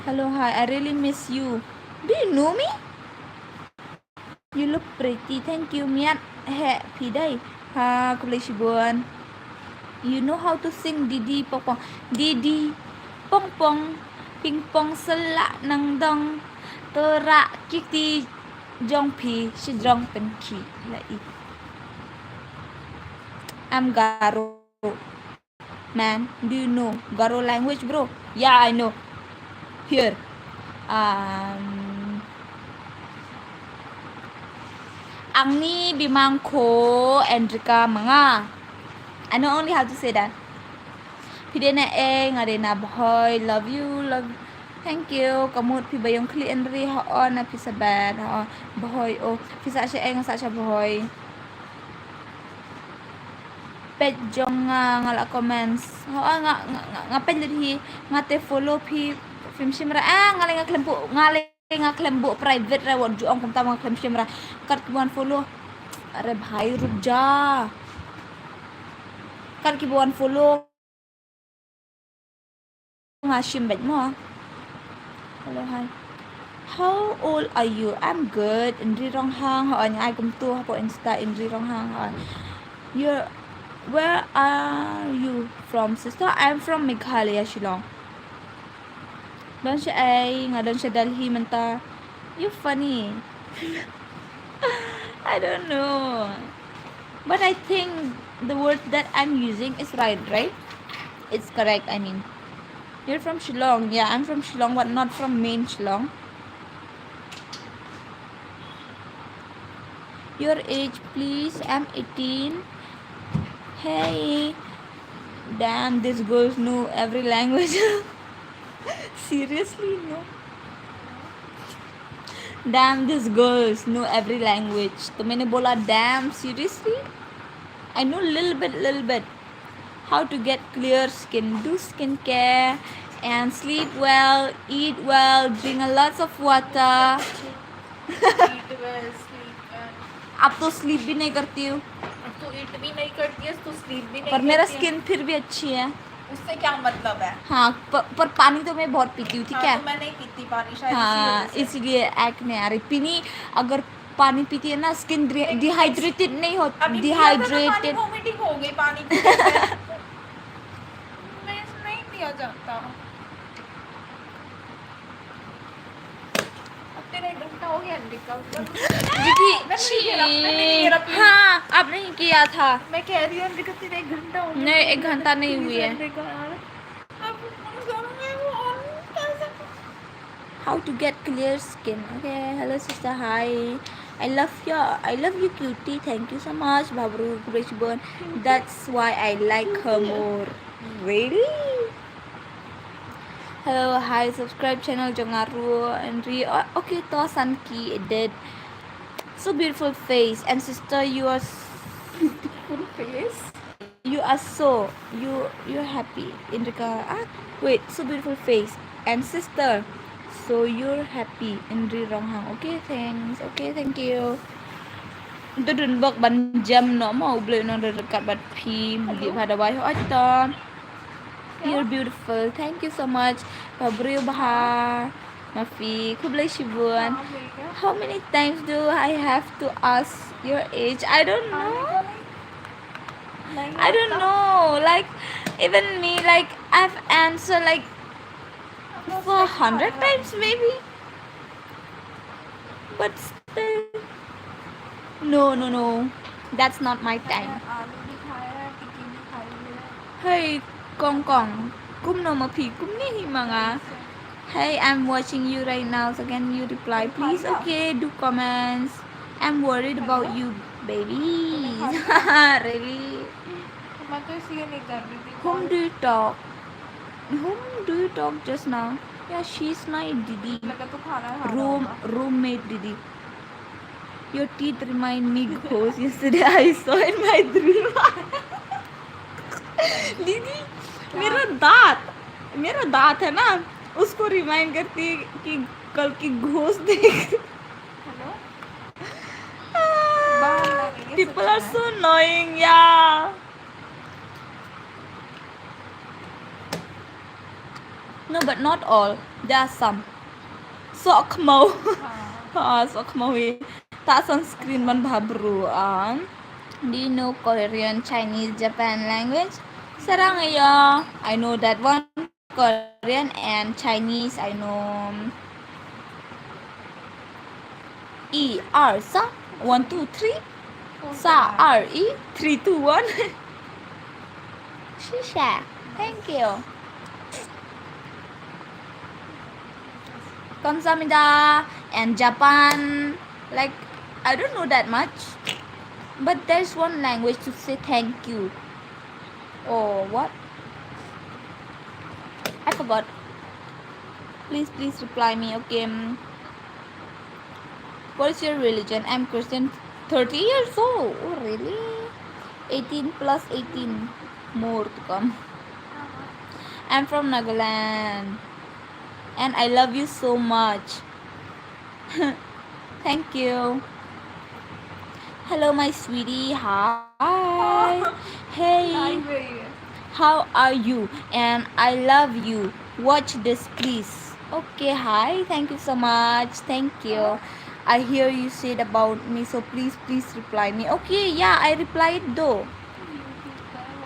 Hello, hi, I really miss you. Do you know me? You look pretty. Thank you. Miat heh phi dei. Ha, khublei shibun. You know how to sing Didi Pong Pong? Didi Pong Pong, ping pong sla nang dong, to rah kiti jong phi shajrong pynkhih la i. I'm Garo. Man, do you know Garo language, bro? Yeah, I know. Here. Um, Angni Bimangko Enrika Manga. I know only how to say that. Phi dei na ei, nga dei na Bhoi, love you, love. Thank you. Ka mut phi ba ïong khlieh ynri, hooid na phi sa bet, hooid. Bhoi, oh, phi sa sha ei, nga sa sha Bhoi. Peit jong nga, nga la comments. Hooid, nga, nga, nga, nga peit lut hi, nga te follow phi, phim shim re. Ah, nga lei nga khlem buh, nga lei nga khlem buh private re, wat ju ong kumta, nga khlem shim re. Kat ki wan follow. Are bhai, rup ja. Kat ki wan follow. Nga shim beit mo. Hello, hi. How old are you? I'm good. Ynri Ronghang. Hooid, nga ai kumtu hapoh Insta, Ynri Ronghang. Hooid. You're, where are you from, sister? I'm from Meghalaya, Shillong. Don sha ei, nga don sha Delhi mynta. You funny. I don't know. But I think the word that I'm using is right, right? It's correct, I mean. You're from Shillong. Yeah, I'm from Shillong, but not from main Shillong. Your age, please. I'm eighteen. Hey. Damn, these girls know every language. Seriously, no. Damn, these girls know every language. तो मैंने बोला, damn, seriously? I know little bit, little bit. How to get clear skin? Do skincare and sleep well, eat well, drink a lots of water. Eat well, sleep well. अब तो sleep भी नहीं करती हूँ। अब तो eat भी नहीं करती है, तो sleep भी नहीं करती है। पर मेरा skin फिर भी अच्छी है। उससे क्या मतलब है? हाँ, प-, पर पानी तो मैं बहुत पीती हूँ, ठीक है? हाँ, तो मैं नहीं पीती पानी, शायद इसी वजह से। हाँ, इसीलिए acne आ रही। पीनी, अगर पानी पीती है ना, skin dri-, नहीं, dehydrated नहीं होती, अभी पिया था तो पानी dehydrated। Vomiting हो गई पानी पीने से। मैं, नहीं पिया जाता। अब तेरा एक घंटा हो गया निकल। दीदी, मैं नहीं गिरा, मैं नहीं गिरा, please। हाँ, अब नहीं किया था। मैं कह रही हूँ, निकल, तेरा एक घंटा हो गया। नहीं, एक घंटा नहीं हुई है। Please, निकल यार। अब उन दोनों में वो on कैसे? How to get clear skin? Okay, hello sister, hi. I love you, I love you, cutie. Thank you so much, Babru Grishbon. That's why I like her more. Really? Hello, hi, subscribe channel jong nga ruh, Ynri. Oh, okay, to san ki edit. So beautiful face and sister, you are s-, beautiful face. You are so, you, you're happy, Indrika. Ah, wait, so beautiful face and sister, so you're happy, Ynri Ronghang. Okay, thanks. Okay, thank you. Dudun bok ban jam no mo, u Blei un nang ryngkat bad phi, mudi bha dawai ho ato. You're beautiful. Thank you so much. Ba briew bha. Ma phi, khublei shibun. How many times do I have to ask your age? I don't know. I don't know. Like, even me, like, I've answered, like, four hundred times maybe. But still, no, no, no. That's not my time. Hey, Kong Kong. Kumno ma phi? Kumne hi ma nga. Hey, I'm watching you right now. So can you reply, please? Okay, do comments. I'm worried about you, babies. Really? Whom do you talk? Whom do you talk just now? Yeah, she's my didi. Room, roommate didi. Your teeth remind me ghost. Yesterday I saw in my dream. दीदी, मेरा दांत, मेरा दांत है ना, उसको remind करती है कि कल की ghost देख। Hello? People are so annoying, yeah. No, but not all. There are some. Sok mo. Ha, sok mo hi. Ta sunscreen ban bha bru an. Do you know Korean, Chinese, Japan language? Sarangeyo, I know that one. Korean and Chinese, I know. E R sa, one two three. Sa R E, three two one. Shisha. Thank you. Kamsahamnida and Japan. Like, I don't know that much, but there's one language to say thank you. Oh, what? I forgot. Please, please reply me. Okay. Um, what is your religion? I'm Christian. Thirty years old. Oh, really? Eighteen plus eighteen. More to come. I'm from Nagaland. And I love you so much. Thank you. Hello, my sweetie. Hi. Hey. How are you? And I love you. Watch this, please. Okay, hi. Thank you so much. Thank you. I hear you said about me, so please, please reply me. Okay, yeah, I replied though.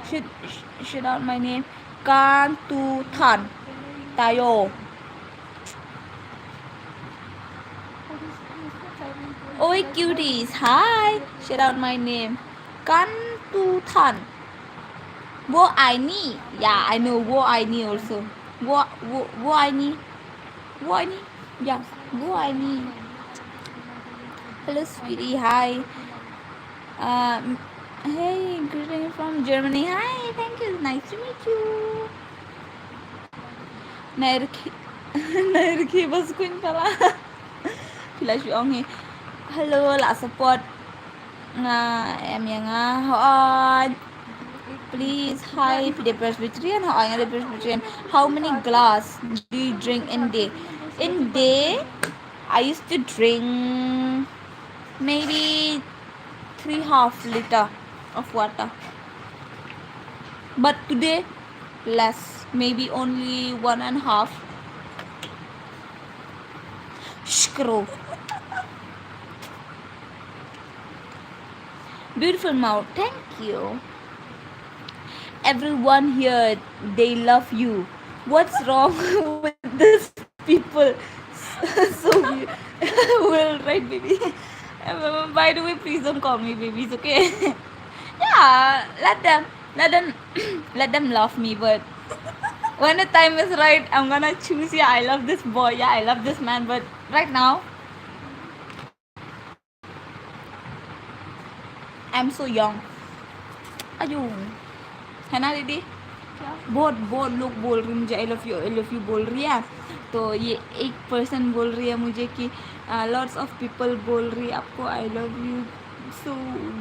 Should sh- shout out my name. Kan Tu Than. Tayo. Oi, cuties. Hi. Shout out my name. Kan Tu Than. Wo Aini. Yeah, I know. Wo Aini also. Wo, wo, wo Aini. Wo Aini. Yeah. Wo Aini. Hello, sweetie. Hi. Um, hey, greeting from Germany. Hi, thank you. Nice to meet you. Nairki, nairki bas kuin pala. Pila shu ong hi. Hello, la support. Nga em ya nga. Hoi. Please, hi, phi dei Presbyterian. Hoi, nga dei Presbyterian. How many glass do you drink in day? In day, I used to drink maybe three half liter of water. But today, less, maybe only one and a half. Shkro. Beautiful mouth, thank you. Everyone here, they love you. What's wrong with this people? So we will, right, baby? Um, by the way, please don't call me babies, okay? Yeah, let them, let them, let them love me. But when the time is right, I'm gonna choose. Yeah, I love this boy. Yeah, I love this man. But right now, I'm so young. Ayo. है ना दीदी? क्या? बहुत, बहुत लोग बोल रही मुझे, "I love you, I love you" बोल रही है। तो ये एक पर्सन बोल रही है मुझे कि, अ, lots of people बोल रही है आपको, "I love you", so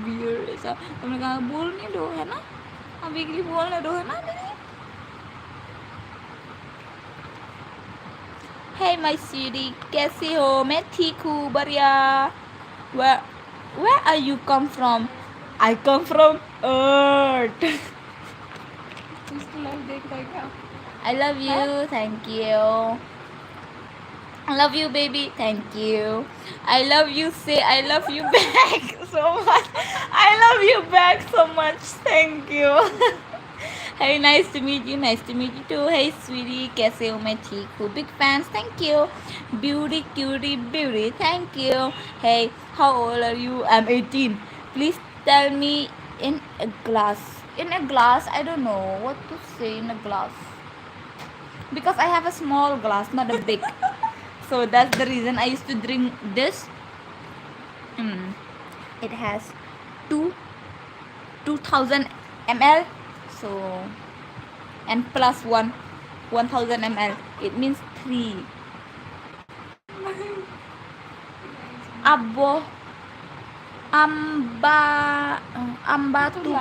weird ऐसा। तो मैंने कहा, "बोलने दो, है ना? अभी के लिए बोलने दो, है ना दीदी?" Hey, my sweetie, कैसे हो? मैं ठीक हूँ, बढ़िया। Where, where are you come from? I come from Earth. इसको लाइव देख रहा है क्या? I love you, thank you. I love you, baby, thank you. I love you, say I love you back so much. I love you back so much, thank you. Hey, nice to meet you, nice to meet you too. Hey, sweetie, कैसे हो? मैं ठीक हूँ. Big fans, thank you. Beauty, cutie, beauty, thank you. Hey, how old are you? I'm eighteen. Please tell me in a glass. In a glass, I don't know what to say in a glass. Because I have a small glass, not a big. So that's the reason I used to drink this. Mm. It has two two thousand M L. So, and plus one, one thousand M L. It means three. Abo, amba, amba tu.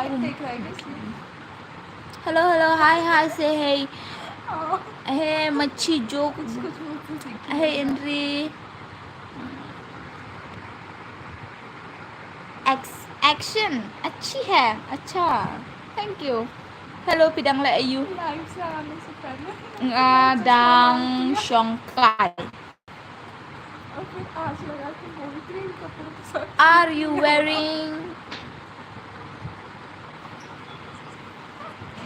Hello, hello, hi, hi, say hey. Hey, machi joke. Hey, Indri. Ex-, action. Achi hai. Acha. Thank you. Hello, pidang le ayu. Nga dang shong kai. Are you wearing,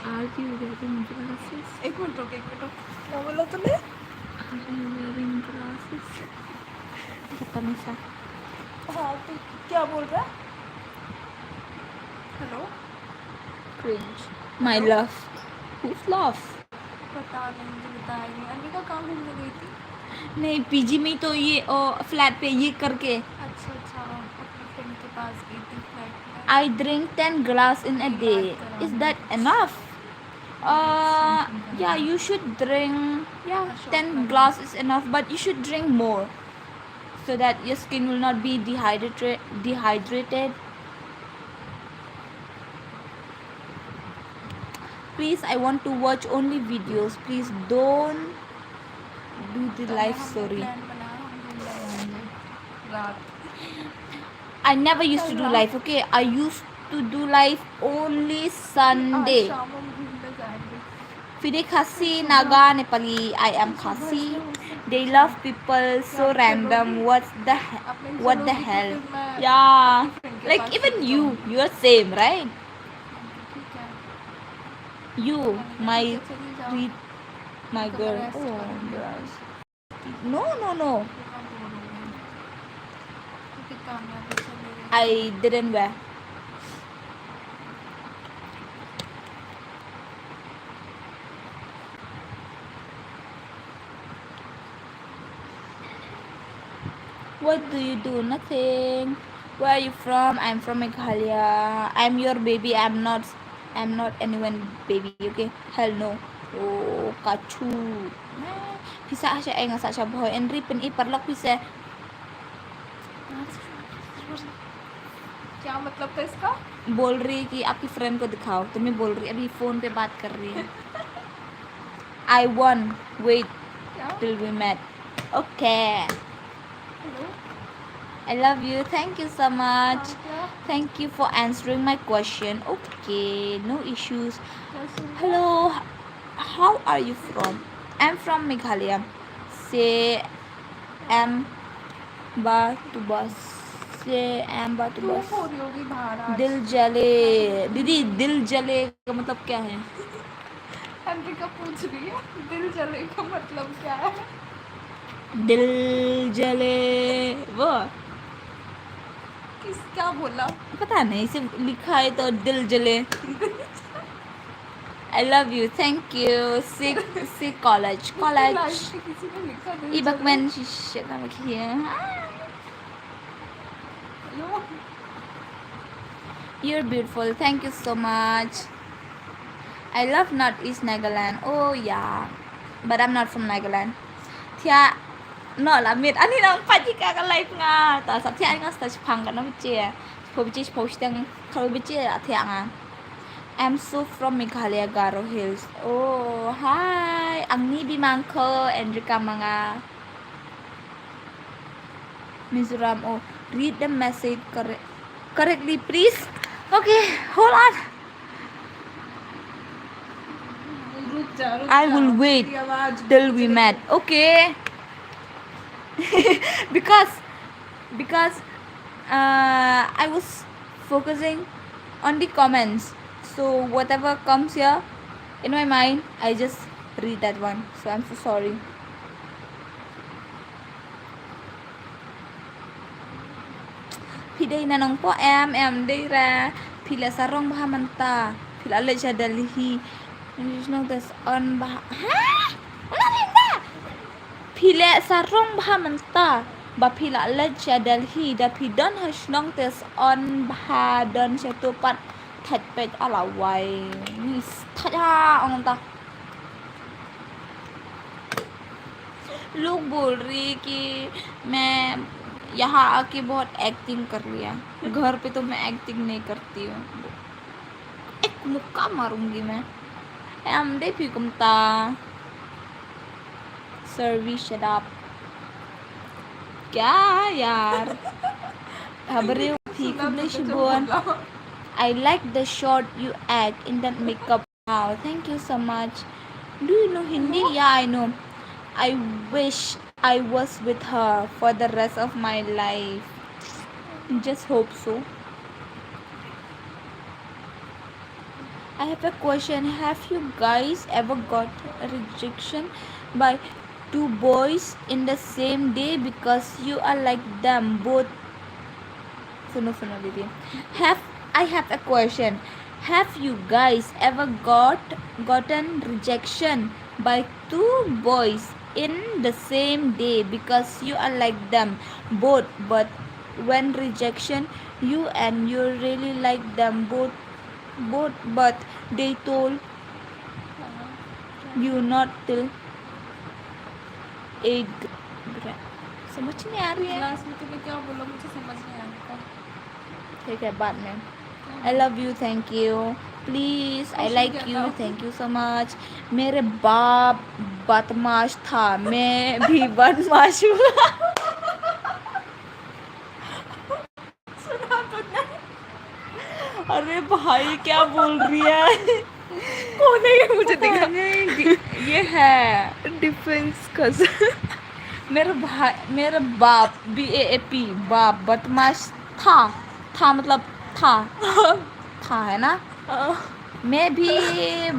are Are you wearing glasses? एक मिनट रुक, एक मिनट रुक। क्या बोला तूने? Are you wearing glasses? पता नहीं सा। हाँ, तो क्या बोल रहा है? हेलो? Cringe. My love. Who's love? पता नहीं, मुझे बताया नहीं। अनविका कहाँ घूमने गई थी? नहीं, पीजी में तो ये, ओ, फ्लैट पे ये करके। अच्छा, अच्छा, अपने फ्रेंड के पास गई थी फ्लैट में। I drink ten glass in a day. Is that enough? Uh, yeah, you should drink, yeah, ten glass is enough, but you should drink more so that your skin will not be dehydrated, dehydrated. Please, I want to watch only videos. Please don't do the live, sorry. I never used to do live, okay? I used to do live only Sunday. Fide Khasi, Naga, Nepali, I am Khasi. They love people so random. What's the he-, what the hell? Yeah. Like, even you, you are same, right? You, my re-, my girl. Oh, girls. No, no, no. I didn't wear. What do you do? Nothing. Where are you from? I'm from Meghalaya. I'm your baby. I'm not, I'm not anyone baby, okay? Hell no. Oh, kachu. Phi sah sha, eh, nga sah sha bhoi. Henry, pyn-i paralok phi se. क्या मतलब था इसका? बोल रही कि आपकी फ्रेंड को दिखाओ। तो मैं बोल रही, अभी फोन पे बात कर रही है। I won. Wait till we met. Okay. Hello. I love you. Thank you so much. Thank you for answering my question. Okay, no issues. Hello. How are you from? I'm from Meghalaya. Say, I'm Ba to bus. Say, I'm Ba to bus. दिल जले। दीदी, दिल जले का मतलब क्या है? अंतिका पूछ रही है, दिल जले का मतलब क्या है? दिल जले, वो। किस, क्या बोला? पता नहीं, इसे लिखा है तो दिल जले। I love you, thank you। Sick, sick college, college। Ibak men shisha na makhia। You're beautiful. Thank you so much. I love Northeast Nagaland. Oh yeah, but I'm not from Nagaland. Thiah noh la miet, ani nang pajika ka life nga. Ta sap thiah nga sta chipang ka na biche. Chipo biche, chipo siteng kal biche thiah nga. I'm so from Meghalaya, Garo Hills. Oh hi, angni bimangko Enrika Manga. Mizoram. Oh, read the message correct, correctly, please. Okay, hold on. I will wait till we met. Okay. Because, because, uh, I was focusing on the comments. So whatever comes here in my mind, I just read that one. So I'm so sorry. Phi dei na Nongpoh em? Em dei re. Phi leh sarong bha mynta. Phi la leit sha Delhi. Shnong te sah on bha. Ha? Una mynta. Phi leh sarong bha mynta. Ba phi la leit sha Delhi. Da phi don ha shnong te sah on bha, don sha tu pat thait peit ala wai. Ni thait ha ong ta. लोग बोल रही कि मैं यहाँ आके बहुत एक्टिंग कर लिया, घर पे तो मैं एक्टिंग नहीं करती हूँ। एक मुक्का मारूंगी मैं। Em dei phi kumta. Servi, shut up. क्या यार? Habreu phi, khublei shibun. I like the shot you act in that makeup. Wow, thank you so much. Do you know Hindi? Yeah, I know. I wish I was with her for the rest of my life. Just hope so. I have a question. Have you guys ever got a rejection by two boys in the same day because you are like them both? सुनो, सुनो दीदी। Have, I have a question. Have you guys ever got, gotten rejection by two boys in the same day because you are like them both, but when rejection, you and you really like them both, both, but they told you not till eighth grade. समझ नहीं आ रही है। क्लास में तुम्हें क्या बोला, मुझे समझ नहीं आया। ठीक है, बाद में। I love you, thank you, please, I like you, thank you so much. मेरे बाप बदमाश था, मैं भी बदमाश हूँ। सुना तो नहीं। अरे भाई, क्या बोल रही है? कौन है ये? मुझे पता दिखा। नहीं, दि-, ये है। डिफेंस कजन। मेरे भाई, मेरे बाप, B A A P, बाप बदमाश था। था मतलब था। था, है ना? हाँ। मैं भी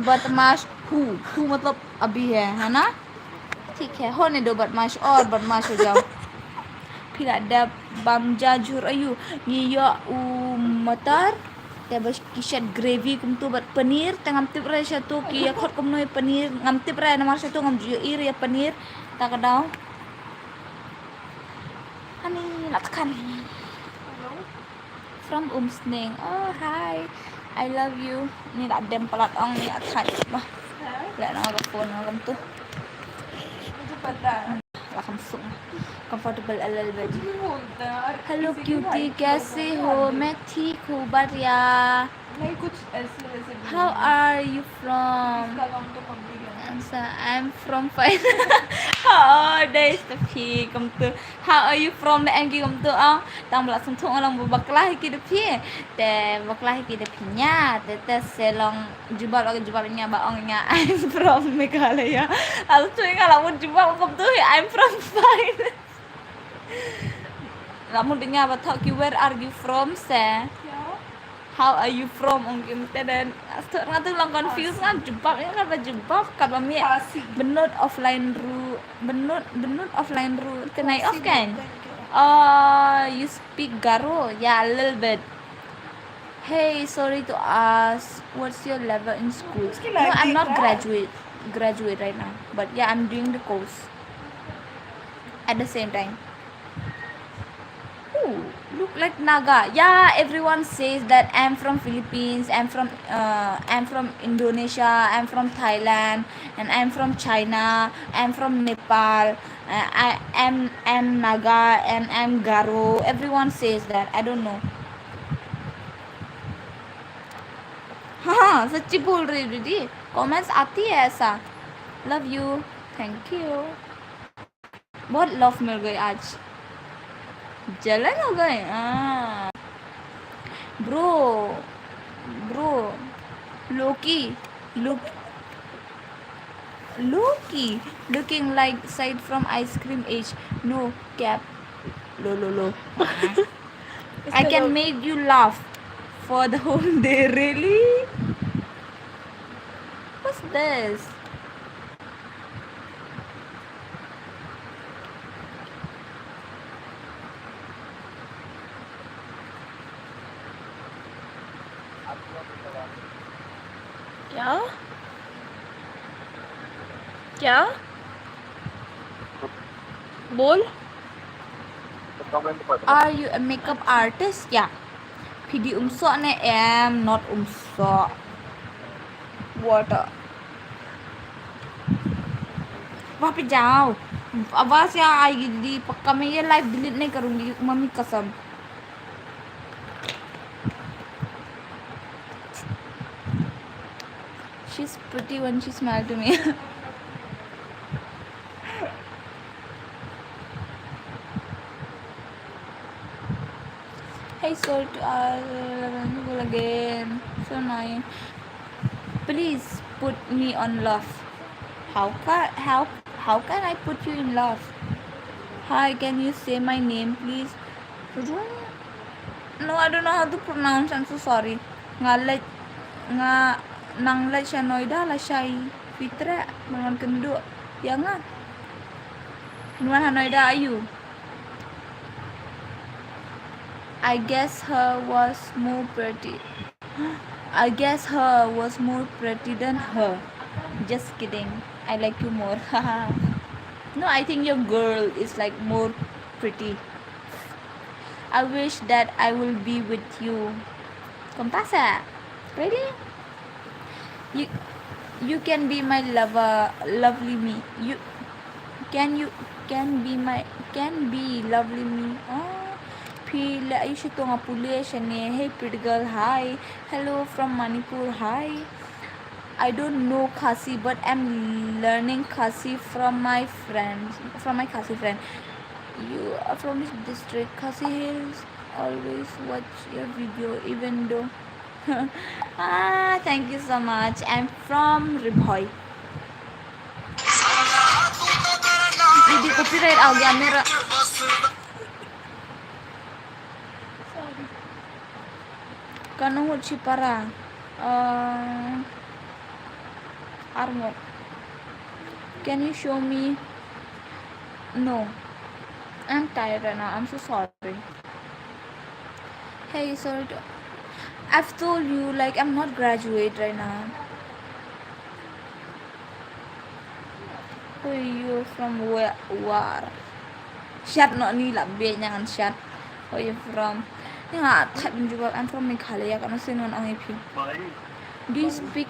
बदमाश हूँ। हूँ मतलब अभी है, है ना? ठीक है, होने दो बदमाश, और बदमाश हो जाओ। Phi la dep bam ja jhur aïu? Ngi ïoh u matar, te ba ki shet gravy kumtu bad paneer, te ngam tip re shatu ki ïa khot kumno ïa paneer, ngam tip re namar shatu ngam ju ïohi re ïa paneer, ta ka daw. Ani, la tkan. From Umsning. Oh, hi. I love you. Ni la dem palat ong ni athai ba. Leh na ka phone ngam tu. मुझे पता है। La kham suk. Comfortable a little bit. कुछ नहीं बोलता यार। Hello, किसी की cutie, वाइफ कैसे हो? मैं ठीक हूँ, बढ़िया। नहीं, कुछ ऐसे वैसे भी How नहीं। Are you from? इसका अकाउंट तो पब्लिक है ना। Answer, I'm from Fine. Oh, dei ïa phi kumtu. How are you from? Em ki kumtu, ah. Tang ba la sngewthuh nga long ba bakla hi ki da phi. Te bakla hi ki da phi nia. Te te se long jubab la jubab nia ba ong nia, I'm from Meghalaya. Asu nga la mut jubab kumtu hi, I'm from Fine. La mut nia ba thok ki, where are you from se? क्या? How are you from? Ong kim te den. Astu nga tu long confuse nga, jubab nga, ka ba jubab, ka ba mih. Khasi. Benut offline ru, benut, benut offline ru. Tenai off kan? Khasi, thank you. Uh, you speak Garo? Yeah, a little bit. Hey, sorry to ask, what's your level in school? उसकी No, I'm लाइब्रेरी not है। Graduate, graduate right now. But yeah, I'm doing the course at the same time. Ooh, look like Naga. Yeah, everyone says that I'm from Philippines, I'm from, uh, I'm from Indonesia, I'm from Thailand, and I'm from China, I'm from Nepal. Uh, I am, am Naga and I'm Garo. Everyone says that. I don't know. हाँ, सच्ची बोल रही हूँ दीदी। Comments आती है ऐसा। Love you। Thank you। बहुत लव मिल गई आज। जलन हो गए? हाँ। Bro, bro, Loki, look, Loki, looking like Saeed from Ice Cream Age. No cap. Lo, lo, lo. I can make you laugh for the whole day. Really? What's this? क्या? क्या? बोल। Are you a makeup artist? Yeah. Phi dei umsoh ne em, not umsoh. Water. Wah, phi jao. Awas ya, ai ki dei, pakka main ye live delete nahi karungi, mummy kasam. She's pretty when she smile to me. Hey, soul to all, again. So annoying. Please put me on love. How can, how, how can I put you in love? Hi, can you say my name, please? Run. No, I don't know how to pronounce. I'm so sorry. Nga leh, nga nang leit sha Noida lashai phi treh, ban wan kynduh ïa nga. Phin wan ha Noida aïu? I guess her was more pretty. I guess her was more pretty than her. Just kidding. I like you more. No, I think your girl is, like, more pretty. I wish that I will be with you. Kumta sa? Really? You, you can be my lover, lovely me. You, can you, can be my, can be lovely me. Oh, phi leh aïu sha to, nga pule shane. Hey pretty girl, hi. Hello from Manipur, hi. I don't know Khasi, but I'm learning Khasi from my friends, from my Khasi friend. You are from which district? Khasi Hills. Always watch your video, even though. Ah, thank you so much. I'm from Ri Bhoi. Didi, copyright आ गया मेरा। Sorry. Kano hut shipara. Uh, armor. Can you show me? No. I'm tired right now. I'm so sorry. Hey, sorry to, I've told you, like, I'm not graduate right now. Where you from? Where? War. Shat no ni la be nyan shat. Where you from? Ni nga thap jubab, I'm from Meghalaya, kan usin ngan ong ipi. Do you speak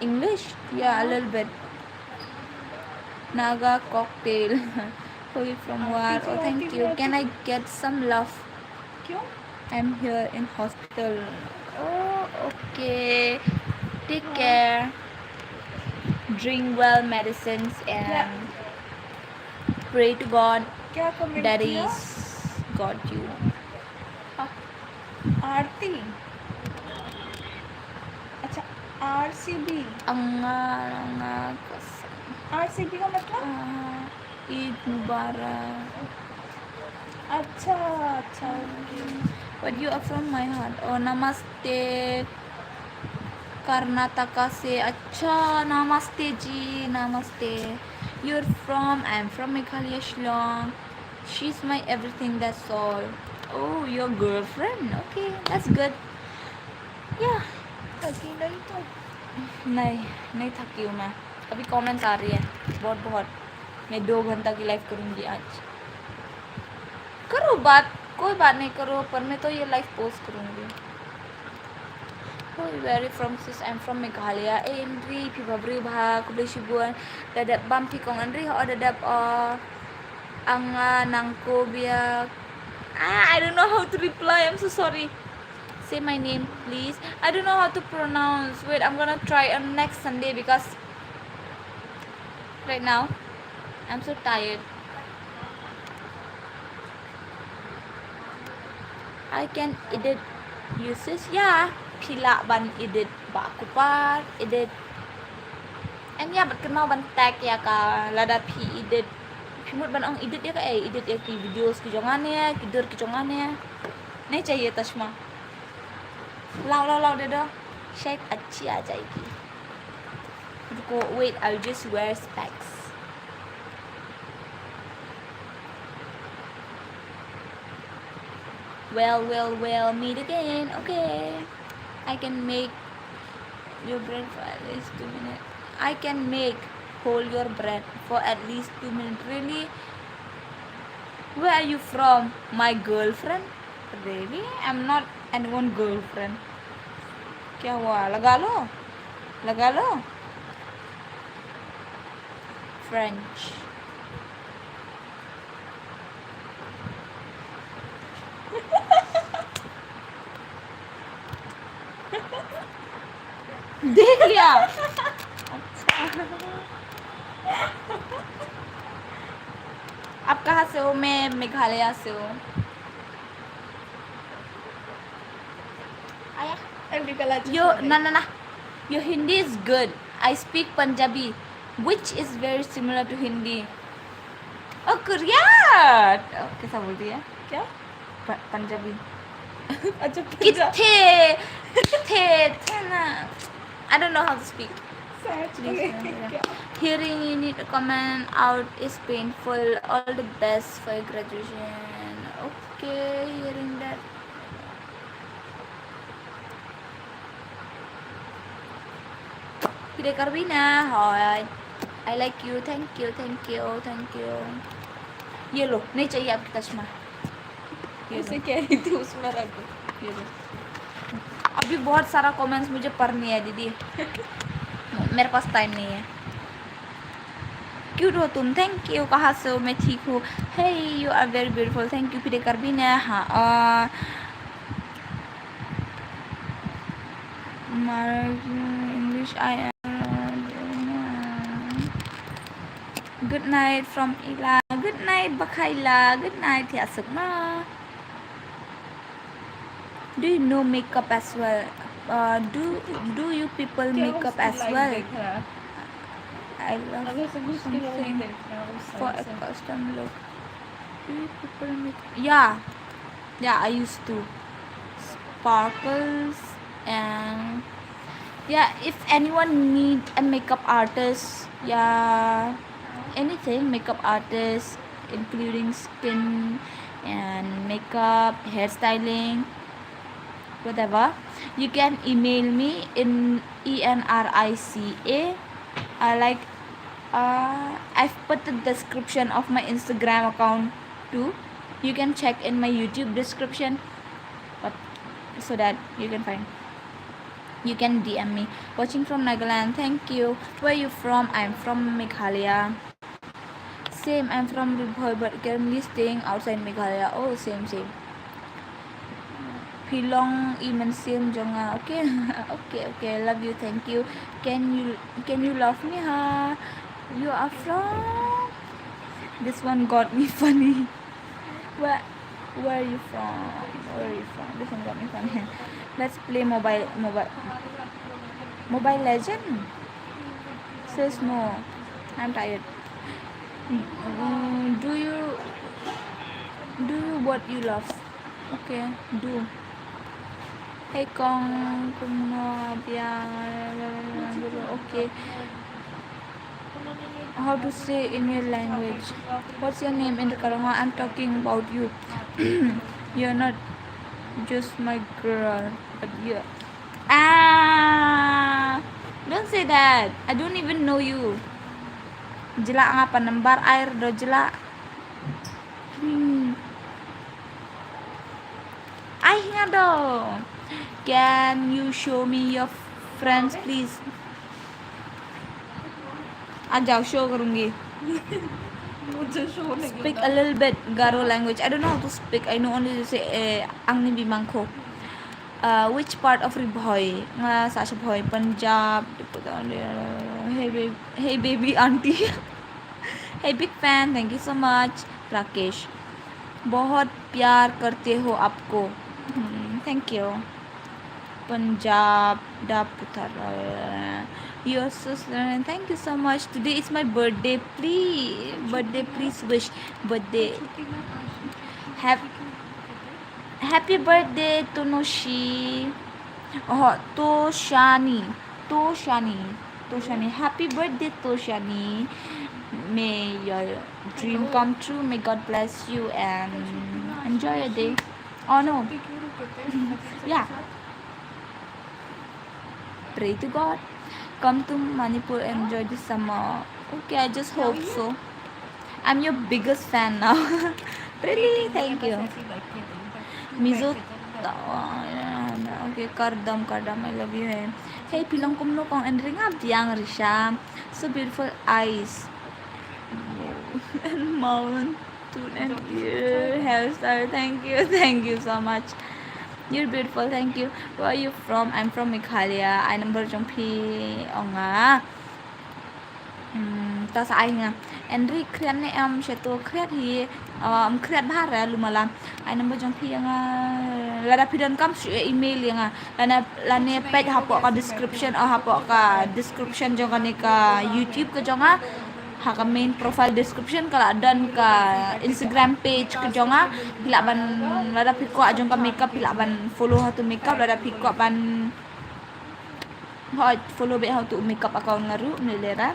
English? Yeah, a little bit. Naga cocktail. Where you from? War. Oh, thank you. Can I get some love? क्यों? I'm here in hospital. Oh, okay. Take care. Drink well medicines and pray to God. क्या कमेंट किया? Daddy's got you. आरती। अच्छा, आरसीबी। Anga, anga, आरसीबी का मतलब? Eid Mubarak. अच्छा, अच्छा, okay. But you are from my heart. Oh, namaste, Karnataka se. Acha, namaste ji, namaste. You're from, I'm from Meghalaya, Shillong. She's my everything, that's all. Oh, your girlfriend. Okay, that's good. Yeah. थकी नहीं तो। नहीं, नहीं थकी हूँ मैं। अभी कमेंट्स आ रही है बहुत बहुत। मैं दो घंटा की लाइव करूँगी आज। करो बात, कोई बात नहीं, करो, पर मैं तो ये लाइव पोस्ट करूँगी। Where are you from, sis? I'm from Meghalaya. Eh, Inri, phi bha briew bha, khublei shibun. Da dep bam phi kong Inri, ho da dep, oh, anga nang ko bia. Ah, I don't know how to reply. I'm so sorry. Say my name, please. I don't know how to pronounce. Wait, I'm gonna try on next Sunday because right now I'm so tired. I can edit you, sis. Yeah, phi lah ban edit ba ku par edit. And yeah, bad kynmaw ban tag ïa ka lada phi edit. Phi mut ban ong edit ïa ka, eh, edit ïa ki videos ki jong nga ne, ki dur ki jong nga ne. Nahi chahiye chashma. लाओ, लाओ, लाओ, दे दो। शायद अच्छी आ जाएगी। रुको, wait, I'll just wear specs. Well, well, well, meet again. Okay. I can make your breath for at least two minutes. I can make hold your breath for at least two minutes. Really? Where are you from? My girlfriend? Really? I'm not anyone girlfriend. क्या हुआ? लगा लो, लगा लो। French. देख लिया। आप कहाँ से हो? मैं मेघालय से हूँ। आया। Yo, na na na. Your Hindi is good. I speak Punjabi, which is very similar to Hindi. Oh, Korea. Oh, कैसा बोलती है? क्या? प-, पंजाबी। अच्छा, पंजाब। किथे, किथे, थे ना। I don't know how to speak. Please, hearing you need to comment out is painful. All the best for your graduation. Okay, hearing that. Pide Karbina, hi. I like you. Thank you, thank you, thank you. ये लो, नहीं चाहिए आपकी चश्मा। ये लो। उसे कह रही थी, उसमें रख दो। ये लो। अभी बहुत सारा कमेंट्स मुझे पढ़नी है दीदी। मेरे पास टाइम नहीं है। क्यूट हो तुम। थैंक यू। कहाँ से हो? मैं ठीक हूँ। Hey, you are very beautiful. Thank you. Pide Karbina, हाँ। Uh, English, I am. Good night from Ila. Good night, Bakhaila. Good night, Thiasukma. Do you know makeup as well? Uh, do do you people makeup as well? I love something for a custom look. Do you people make? Yeah, yeah, I used to. Sparkles and yeah, if anyone need a makeup artist, yeah, anything makeup artist, including skin and makeup, hairstyling, whatever, you can email me in E N R I C A. I like, uh, I've put the description of my Instagram account too. You can check in my YouTube description, but so that you can find. You can D M me. Watching from Nagaland. Thank you. Where are you from? I'm from Meghalaya. Same, I'm from Ri Bhoi, but currently staying outside Meghalaya. Oh, same, same. Phi long i mynsiem jong nga. Okay, okay, okay. Love you, thank you. Can you can you love me, ha? You are from? This one got me funny. Where where are you from? Where are you from? This one got me funny. Let's play mobile mobile mobile legend. Says no. I'm tired. Mm, do you do you what you love? Okay, do. Hey kong, kumno bia? Okay. How to say in your language? What's your name in Tagalog? I'm talking about you. You're not just my girl, but you. Ah, don't say that. I don't even know you. Jla nga pa number air do jla. Hmm. Ai nga do. Can you show me your friends, please? आ जाओ, शो करूंगी। Speak a little bit Garo language. I don't know how to speak. I know only to say eh, angni bimangkho. Uh, which part of Ri Bhoi? Nga sah sha Bhoi, Punjab. Hey baby, hey baby auntie. Hey big fan, thank you so much. Rakesh, बहुत प्यार करते हो आपको। Hmm, thank you. Punjab da putar. You're so sweet. Thank you so much. Today is my birthday. Please, birthday, please wish. Birthday. Have Happy birthday, Tonoshi. Oh, Toshani. Toshani. Toshani. Happy birthday, Toshani. May your dream come true. May God bless you and enjoy your day. Oh no. Yeah. Pray to God. Come to Manipur, enjoy the summer. Okay, I just hope so. I'm your biggest fan now. Really, thank you. Mizo. Okay, kardom, kardom, I love you. Hey, phi long kumno kong, and ring up yang Risha. So beautiful eyes. And mouth. Tune and ear hairstyle. Thank you. Thank you so much. You're beautiful. Thank you. Where are you from? I'm from Meghalaya. Ai number jong phi ong nga. Hmm, ta sa ai nga. Enri khriat ne em sheto khriat hi. Um, khriat bha re lumala. Ai number jong phi nga. Lada phi don kam shu email nga. Lane, lane peit hapoh ka description, oh, hapoh ka description jong kane ka YouTube ka jong nga. Ha ka main profile description ka la don ka Instagram page ka jong nga. Phi lah ban, lada phi kwah jong ka makeup, phi lah ban follow ha tu makeup, lada phi kwah ban Hoi, follow beit ha utu u makeup account nga ruh, mlei lera.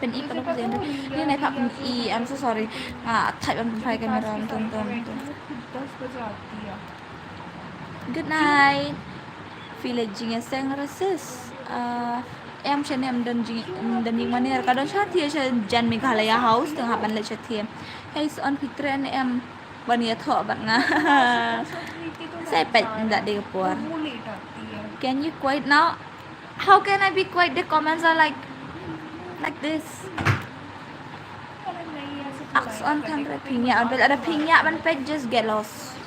Pyni pat u ka zen. Ni nai phah pyni, I'm so sorry. Nga thait ban pynphai camera, tum, tum, tum. Good night. Feel like jingïaseng racist. Ah, em shane em don jing, em don jingmane, ka don shathie sha jan Meghalaya House, tang hap ban leit shathie. Hey, sa on phi treh ne em ban ïathoh bad nga. Sa peit ynda dei ka por. Can you quiet now? How can I be quiet? The comments are like, like this. Ask on kan re pynïa, on peit, ada pynïa ban peit, just get lost.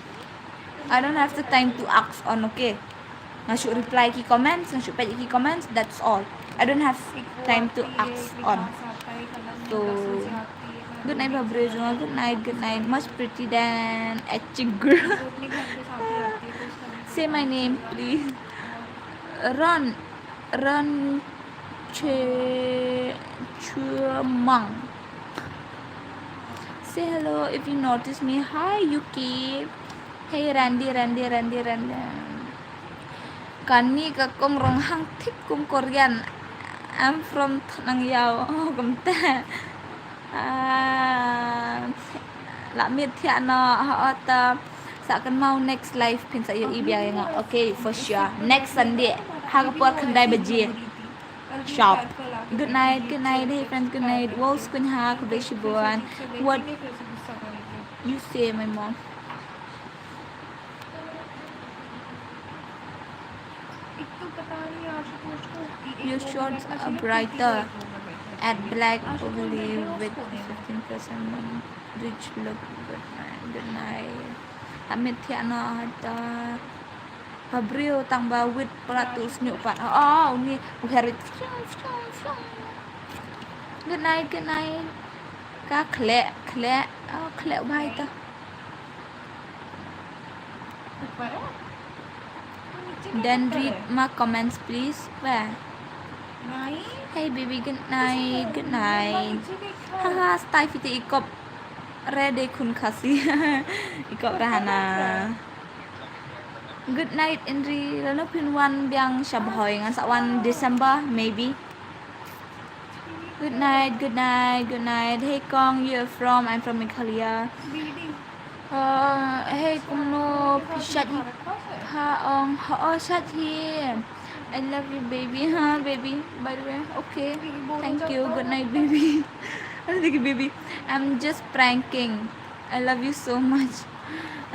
I don't have the time to ask on, okay? Nga shu reply ki comments, nga shu peit ki comments, that's all. I don't have time to ask on. So, good night, Bhabrew jong nga, good night, good night. Much pretty than a chick girl. Say my name, please. Ron, Ron Che, Chua Mang. Say hello if you notice me. Hi, Yuki. Hey, Randy, Randy, Randy, Randy. Kani ka kong ronghang thik kum Korean. I'm from Thanang Yau. Oh, kumta. Ah, la miet thiah noh, ha, ota. Sa kynmaw next live phin sa ïohi biang ïa nga. Okay, for sure. Next Sunday ha ka por khyndai baje sharp. Good night, good night, hey friends, good night. Wow, skunha, khublei shibun. What you say, my mom? Your shorts are brighter at black overlay with fifteen percent rich look. Good night, good night. Amit thiah noh, hata. Bhabrew tang ba wit pala tu sniu pat. Oh, ni u herit. Good night, good night. Ka khleh, khleh. Oh, khleh u bhai ta. Then read my comments, please. Where? Hey baby, good night, good night. Haha, stai fiti ikop. Re de khun Khasi. Ikop Rahana. Good night, Inri. Lano phin wan biang sha Bhoi, ngan sa wan December maybe. Good night, good night, good night. Hey Kong, you're from? I'm from Meghalaya. Uh, hey, kumno phi shad hi? Ha ong, ha, oh, shad hi. I love you, baby. Ha, baby. By the way, okay. Thank you. Good night, baby. Thank you, baby. I'm just pranking. I love you so much.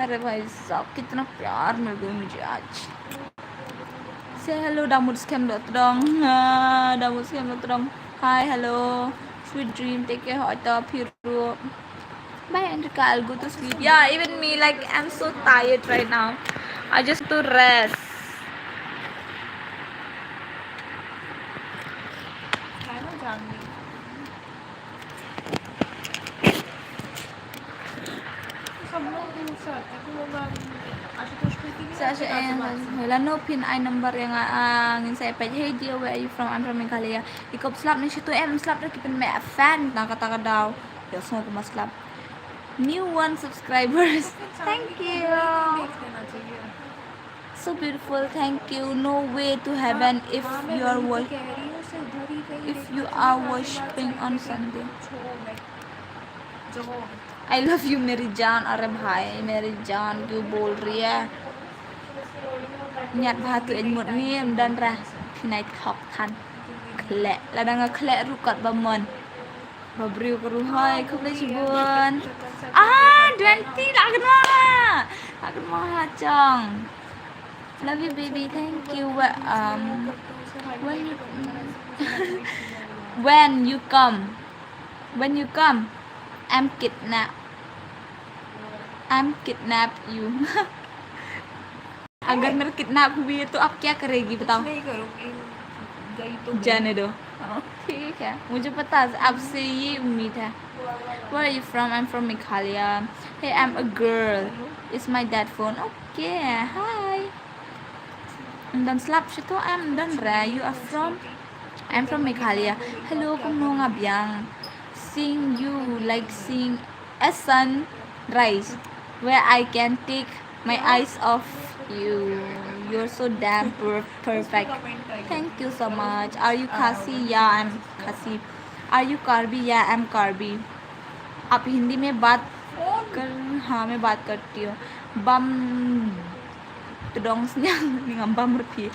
अरे भाई साहब, कितना प्यार मिल गया मुझे आज। Say hello, Damut Scam dot trong. Ah, Damut Scam dot trong. Hi, hello. Sweet dream. Take care. Hoi ta phi ruh. Bye, Andrika. I'll go to sleep. Yeah, even me, like, I'm so tired right now. I just to rest. Sa sha, eh, lano phin ai number ïa nga, ah, ngin sa peit. Hey dear, where are you from? I'm from Meghalaya. Ikop slap ne shi to em slap da ki pynmeh fan na kata ka daw. Ïa sngew kumba slap. New one subscribers. Thank you. So beautiful, thank you. No way to heaven if you are wor-, if you are worshipping on Sunday. I love you, Mary Jane. अरे भाई, Mary Jane क्यों बोल रही है? Ñiad bha tu ej mut ni em dan ra. Phi nai thok than. Khleh, lada nga khleh ruh kat ba mon. Ba briew ka ruh hoi, khublei shibun. Ah, twenty, la kynmaw ha. La kynmaw ha chong. Love you, baby. Thank you. Wh-, um, when you, when you come, when you come, I'm kidnap. I'm kidnap you. अगर मेरा किडनैप हुई है तो आप क्या करेगी, बताओ? कुछ नहीं करूँगी, गई तो गई। जाने दो। हाँ। ठीक है, मुझे पता है, आपसे ये उम्मीद है। Where are you from? I'm from Meghalaya. Hey, I'm a girl. Is my dad phone? Okay, hi. Ym don slap shi to, ym don re. You are from? I'm from Meghalaya. Hello, kumno nga biang. Seeing you like seeing a sunrise where I can take my eyes off you. You're so damn per- perfect. Thank you so much. Are you Khasi? Yeah, I'm Khasi. Are you Karbi? Yeah, I'm Karbi. आप हिंदी में बात कर, हाँ, मैं बात करती हूँ. Bam tdong sniang ni ngam bam rpi.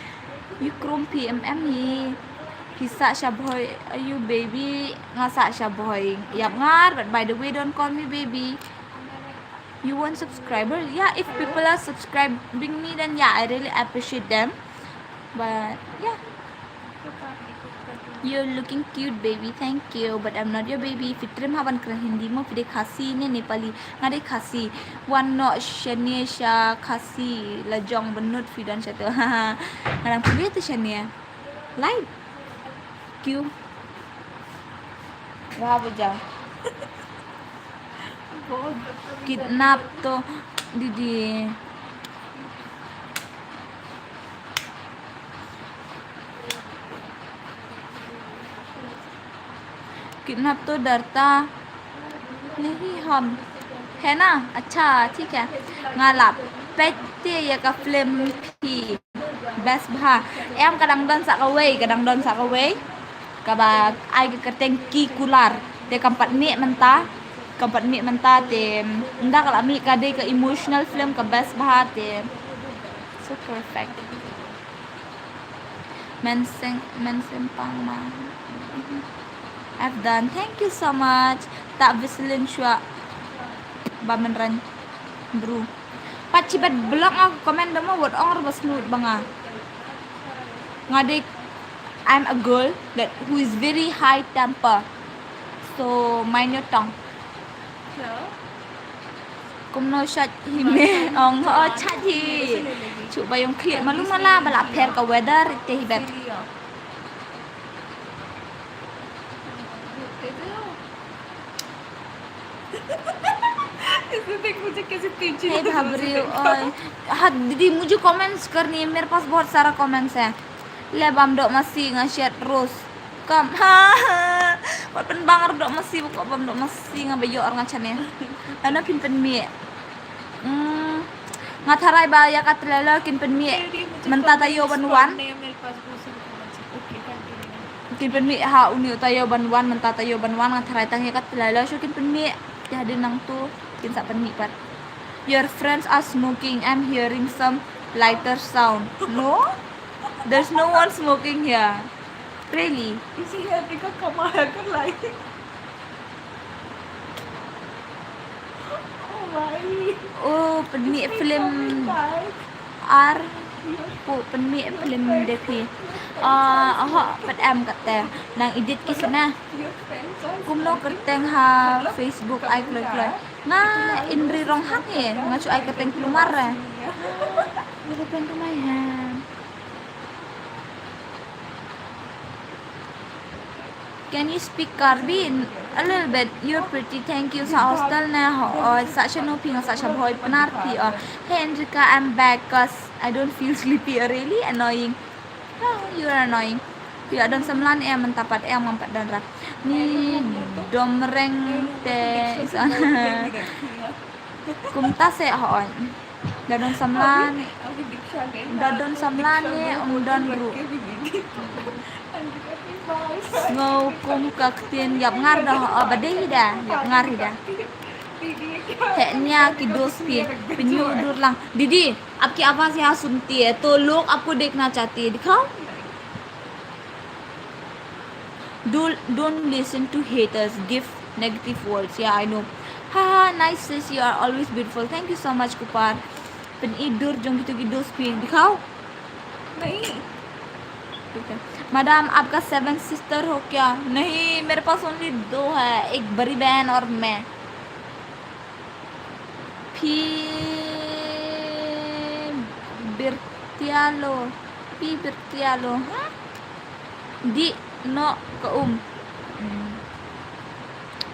You krum phi em em hi. Phi sah shabhoi, are you baby? Nga sah shabhoi. Yap ngar, but by the way, don't call me baby. You want subscriber? Yeah, if people are subscribing me, then yeah, I really appreciate them. But yeah. You're looking cute, baby. Thank you. But I'm not your baby. Phi trim haban kren Hindi mo, phi dei Khasi ne Nepali? Nga dei Khasi. Wan noh shane sha Khasi. La jong bynnud phi don shato. Nga dang pule tu shane. Like. Q. Wah, bujang. Kidnap to, didi. Kidnap to डरता नहीं हम, है ना? अच्छा, ठीक है. Nga la peit te ïa ka film phi. Best bha. Em, ka dang don sa kawei, ka dang don sa kawei. Kaba ai ka kyrteng Ki Kular. Te kam pat mih mynta. Kam pat mih mynta te. Ynda ka la mih ka dei ka emotional film ka best bha te. So perfect. Menseng, menseng pang ma. I've done. Thank you so much. Ta Vislin shwa. Ba mynran bru. Pat chi bet block nga comment da mo, wat ong ruh ba slut ba nga. Nga dei, I'm a girl that who is very high temper. So mind your tongue. Kumno shait hi me ong, oh, shait hi. Chu ba ïong khlieh malu mala ba la pher ka weather te hi bet. इसने देख मुझे कैसे तीन चीजें Hey bhabri, oi. Ha didi, mujhe comments karni hai, mere paas bahut sara comments hai. Le bam doh masi nga shet rose. Kam ha. Wat pynbang doh masi, ko bam doh masi nga ba ïoh nga chane. Ano phin pynmih. Hmm. Nga tharai ba ïa ka trailer kin pynmih mynta taïew ban wan. Kin pynmih ha une u taïew ban wan, mynta taïew ban wan, nga tharai tang ïa ka trailer shu kin pynmih. Te hadien nangtu kin sa pynmih pat. Your friends are smoking. I'm hearing some lighter sound. No? There's no one smoking here. Really? इसी है देखा कमाया कर लाई. Oh, pynmih film ar ko pynmih film de phi. Ah, aha, pat em kate. Nang edit ki sna. Kumno kyrteng ha Facebook ai kloi kloi. Nga Inri Ronghang e, nga chu ai kyrteng kulmar re. What happened to my hand? Can you speak Karbi? A little bit. You're pretty. Thank you. Sa hostel ne ho, oh, sa shano phi nga sa sha Bhoi Pnar phi, oh. Hey Enrika, I'm back 'cause I don't feel sleepy. Oh, really? Annoying. Oh, you are annoying. Phi la don samla ne em mynta pat em ngam pat don ra. Ni domreng te is on. Kumta se ho. Da don samla ne. Da don samla ne, um don ruh. Sngew kum ka ktien ïap ngar da, oh, ba dei hi da, ïap ngar hi da. Heh nia ki dos phi, pynïoh dur lang. Didi, आपकी आवाज़ यहाँ सुनती है, तो लोग आपको देखना चाहती है, दिखाओ। Don't, don't listen to haters, give negative words. Yeah, I know. Ha ha, nice sis, you are always beautiful. Thank you so much, Kupar. Pynïoh dur jong kito ki dos phi. Dikhao. Nahi. ठीक है. Madam, आपका सेवन सिस्टर हो क्या? नहीं, मेरे पास only दो है, एक बड़ी बहन और मैं. Phi birthday lo, phi birthday lo, ha? Dih noh ka um. Hmm.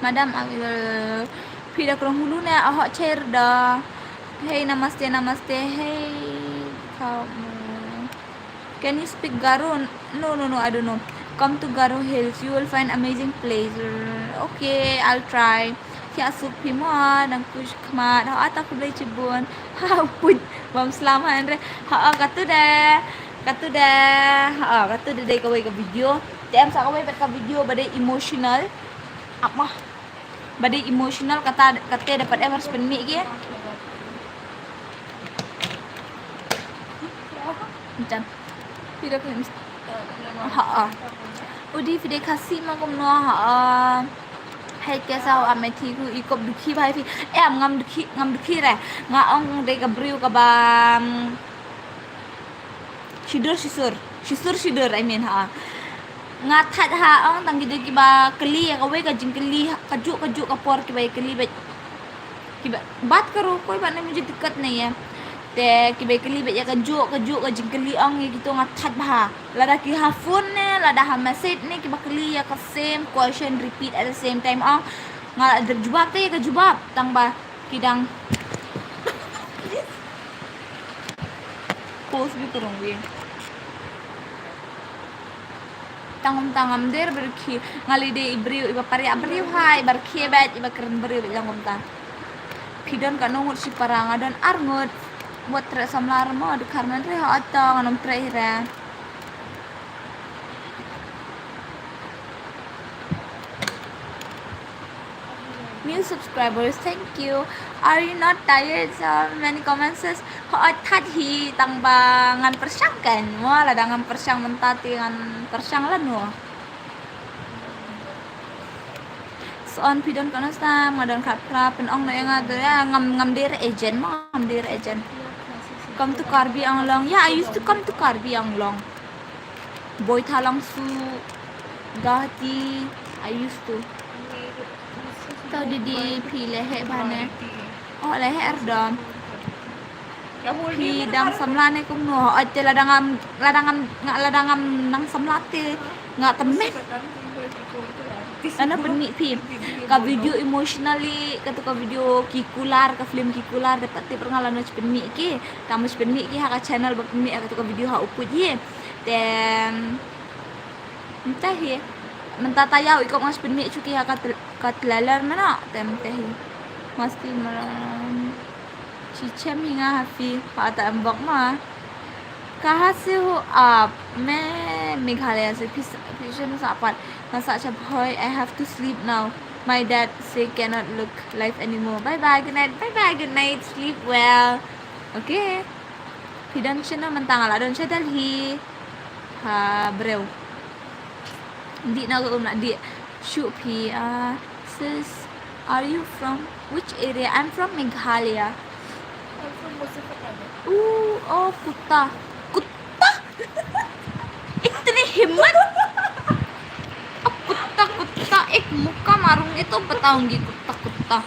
Madam, ah, phi da krong hulu ne, ah, hok cher da. Hey, namaste, namaste. Hey, kau. Can you speak Garo? No, no, no, I don't know. Come to Garo Hills, you will find amazing place. Okay, I'll try. Ïa suk phi mo, dang kush khmat. Ha, ta khublei chibun. Ha, puj bam slam ha, Andre. Ha, katu de. Katu de. Ha, katu de dei kawei ka video. Te em sa kawei pat ka video ba dei emotional. Ap ma. Ba dei emotional kata, kata dapat ever spend mi ke. Macam. Video clips. Ha, ha. Udi video Khasi ma kumno, ha, ha. Hai kaisa hua methi ku ikop dukhi bhai phi. Eh, ngam dukhi, ngam dukhi re. Nga ong dei ka briew kaba, mm, shidur shisur. Shisur shidur, I mean, ha. Nga thait ha ong tang ki dei kiba kylli ïa kawei ka jingkylli kajuh kajuh ka por kiba ïa kylli bad kiba bat karo koi ba na mujhe dikkat nahi hai. Te kiba kylli bad ïa kajuh kajuh ka jingkylli ong ïa kito nga thait bha. Lada ki ha phone ne, lada ha message ne, kiba kylli ïa ka same question repeat at the same time ong nga la der jubab te ïa ka jubab tang ba ki dang post bi kurung bi. Tang kum tang ngam der barkhie, nga lei dei i briew iba pariah briew hai, iba rkhie bad iba kren briew bad tang kum tang. Phi don katno ngut shipara? Nga don ar ngut. Wat treh samla mo, dkhar man re ha, ata ngan ym treh hi re. New subscribers, thank you. Are you not tired? So many comments says, "Hooid, thait hi, tang ba ngan pyrshang kan." Mo, lada ngam pyrshang mynta te ngan pyrshang lano. Son phi don katno snem? Nga don khatphra. Pynong noh ïa nga, ngam, ngam dei re agent mo, ngam dei re agent. Come to Karbi Anglong. Yeah, I used to come to Karbi Anglong. Boithalangsu, Guwahati, I used to. To didi phi leheh bha ne? Oh, leheh ardom. Phi dang samla ne kumno? Oi te lada ngam, lada ngam, nga, lada ngam nang samla te nga tymmen. Lano pynmih phi ka video emotionally, katu ka video Ki Kular, ka film Ki Kular, da pat tip nga lano pynmih ki. Tang mut pynmih ki ha ka channel ba pynmih ha katu ka video ha u pud hi. Te mynta hi, mynta taïew i kong nga pynmih shuh ki ha ka tel-, ka trailer mano. Te mynta hi masti malam. Chichem hi nga ha phi, ha ta em bok ma. Kahan se ho aap? Main Meghalaya se. Phi sa-, phi sha na sa pat. Nga sa cha bhoi, I have to sleep now. My dad say cannot look live anymore. Bye bye, good night. Bye bye, good night. Sleep well. Okay. Phi don shano mynta? Nga la don sha Delhi. Ha, briew. Dih na ka um na dih. Shuh phi, ah, sis, are you from which area? I'm from Meghalaya. I'm from Muzaffarnagar. Ooh, oh, kutta. Kutta? Itni himmat? Oh, kutta, kutta. Ek mukka marungi to bataungi, kutta, kutta.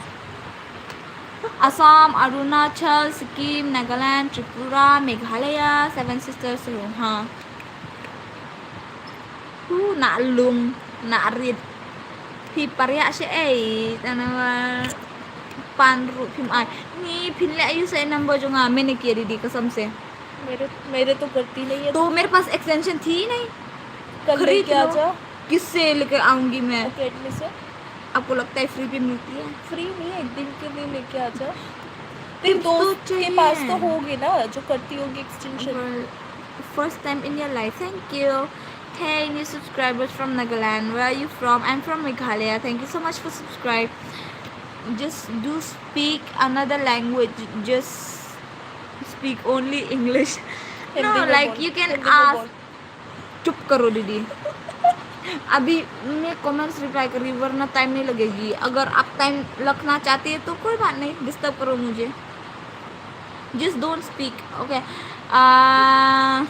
Assam, Arunachal, Sikkim, Nagaland, Tripura, Meghalaya, Seven Sisters, Lungha. Hu, na lung, na rit. Phi pariah sha ei, tana wa pan ruh phim ai. Ni phin leh use number jong nga, maine kiya didi, kasam se. मेरे, मेरे तो करती नहीं है। तो मेरे पास extension थी नहीं। कल खरीद लेके आ लो। जा। किससे लेके आऊंगी मैं? Academy से। आपको लगता है free भी मिलती है? Free नहीं, एक दिन के लिए लेके आ जा। तेरे दोस्त के पास तो होगी ना, जो करती होगी extension। First time in your life. Thank you. Hey, new subscribers from Nagaland. Where are you from? I'm from Meghalaya. Thank you so much for subscribe. Just do speak another language. Just speak only English. No, like, you can ask. चुप करो दीदी। अभी मैं comments reply कर रही हूँ, वरना time नहीं लगेगी। अगर आप time रखना चाहती है तो कोई बात नहीं, disturb करो मुझे। Just don't speak, okay? Uh,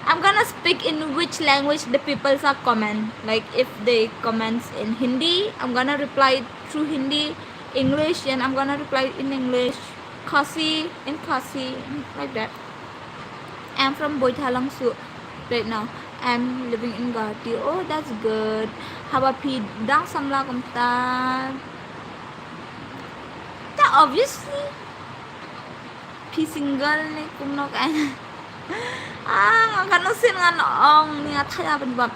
I'm gonna speak in which language the people are comment. Like, if they comments in Hindi, I'm gonna reply through Hindi, English, and I'm gonna reply in English, Khasi in Khasi, like that. I'm from Boithalangsu right now. I'm living in Guwahati. Oh, that's good. Haba phi dang samla kumta. Ta obviously. Phi single ne kumno ka? Ah, nga katno sien ngan ong, ni nga thaya ban bam.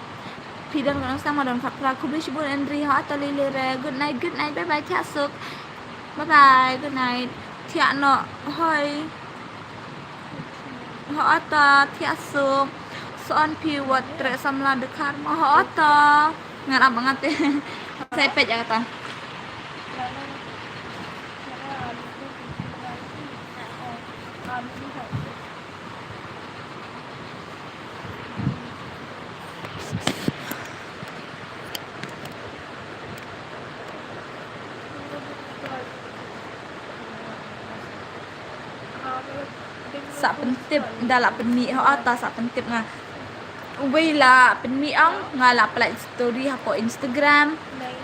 Phi don ka nongsa ma don khat phra. Khublei shibun Andri, ha ta lili re. Good night, good night, bye bye, thiah suk. Bye bye, good night. Thiah noh hoi. Ha ta thiah suk. Son phi wat treh samla dkhar ma ha ta. Ngan ap ngan te. Sai peit ïa kata. Sa pyntip, da la pynmih ha ta sa pyntip nga. Uwei la pynmih ong, nga la pynlait story hapoh Instagram.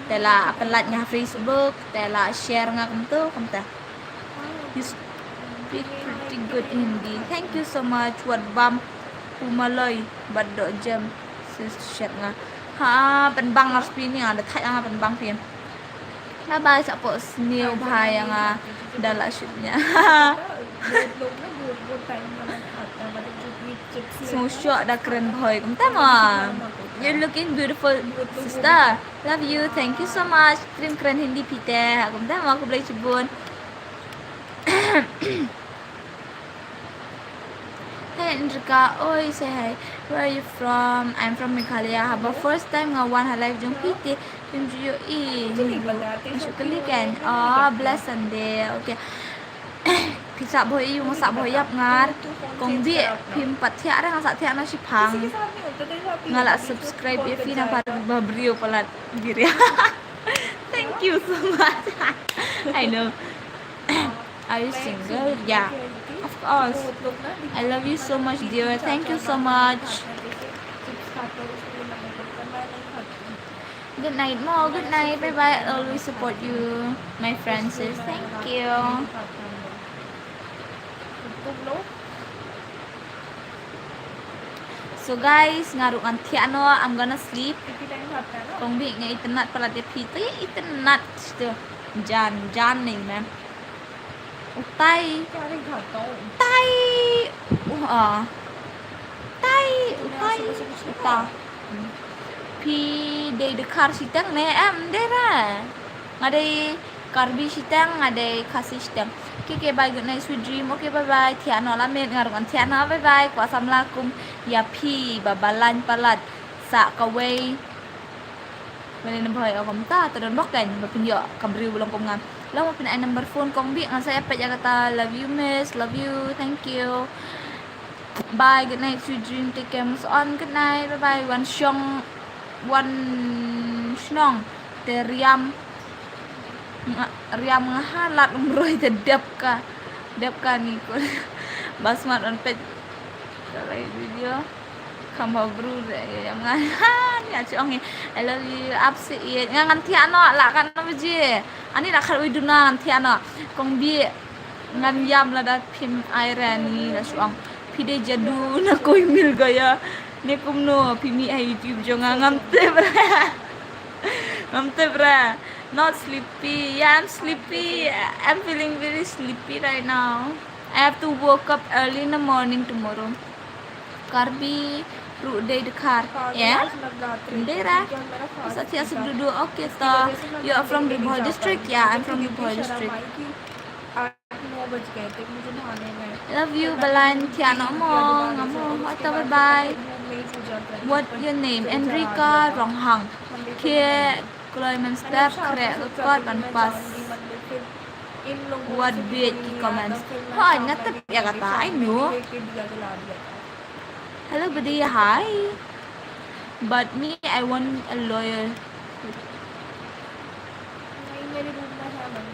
Te la pynlait nga Facebook, te la share nga kumto, kumta. You speak pretty good Hindi. Thank you so much. Wat bam pumaloi bad doh jem sis shet nga. Ha, pynbang ngar spi ni nga, da thait nga pynbang phi. Bye bye, sa pok sniew bha ïa nga da la shoot nia. Sngewshoh da kren bhoi kumta ma. You're looking beautiful, sister. Love you. Thank you so much. Kren kren Hindi phi te. Kumta ma, khublei shibun. Hey Indrika, oi, say hi. Where are you from? I'm from Meghalaya. Haba first time nga wan ha live jong phi te. Phim ju ïohi. Nga shu kylli kein. Oh, blessed Sunday. Okay. Phi sah bhoi ïa u, nga sah bhoi ïap ngar. Kong Bih, phim pat thiah re, nga sah thiah na shiphang. Nga la subscribe ïa phi na pha ba briew palat biria. Thank you so much. I know. Are you single? Yeah. Of course. I love you so much, dear. Thank you so much. Good night, Mo. Good night. Bye bye. I'll always support you, my Francis. Thank you. So guys, nga ruh ngan thiah noh, I'm gonna sleep. Kong Bih nga itynnad palat ïa phi, te itynnad tu. Jan, jan ni mem. Utai. Tai. Uh, ah. Tai, utai. Utai. Phi dei dkhar shiteng ne em, dei ra. Nga dei Karbi shiteng, nga dei Khasi shiteng. Okay, okay, bye, good night, sweet dream. Okay, bye bye. Thiah noh la miet, nga ruh ngan thiah noh, bye bye. Kwah samla kum ïa phi ba balang palat. Sa kawei. Mane na bhoi o kumta, ta don bok kan, ba pynïoh ka briew ba long kum nga. Long ba pyn ai number phone Kong Bih, ngan sa ïa peit ïa kata. Love you miss, love you, thank you. Bye, good night, sweet dream, take care, move on, good night, bye bye. Wan shong, wan shnong te riam nga, riam nga ha lad umroi te dep ka, dep ka ni ko. Ba smat on peit ka live video. Kham ba bru re ïa nga. Ha, ni achu ong I love you, ap se i nga ngan thiah noh la kan na baje. Ani na khat wi duna ngan thiah noh. Kong Bih. Ngan ïam lada phim ai re ni la shu ong. Phi dei jadu na koi mil gaya. Ne kumno phi mih ha YouTube jong nga ngam tip re. Ngam tip re. Not sleepy. Yeah, I'm sleepy. I'm feeling very sleepy right now. I have to woke up early in the morning tomorrow. Karbi ruh dei dkhar. Yeah? Dei ra. Sa thiah suk dudu. Okay, to. You are from Ri Bhoi district? Yeah, I'm from Ri Bhoi district. Love you, Balan. Thiah noh mo, nga mo. Hoito, bye bye. What your name? Enrica Ronghang. Ke kloi mynstep khreh ka kot ban pass. Wat bit ki comments. Hooid, nga tip ïa kata, I know. Hello, buddy. Hi. But me, I want a lawyer.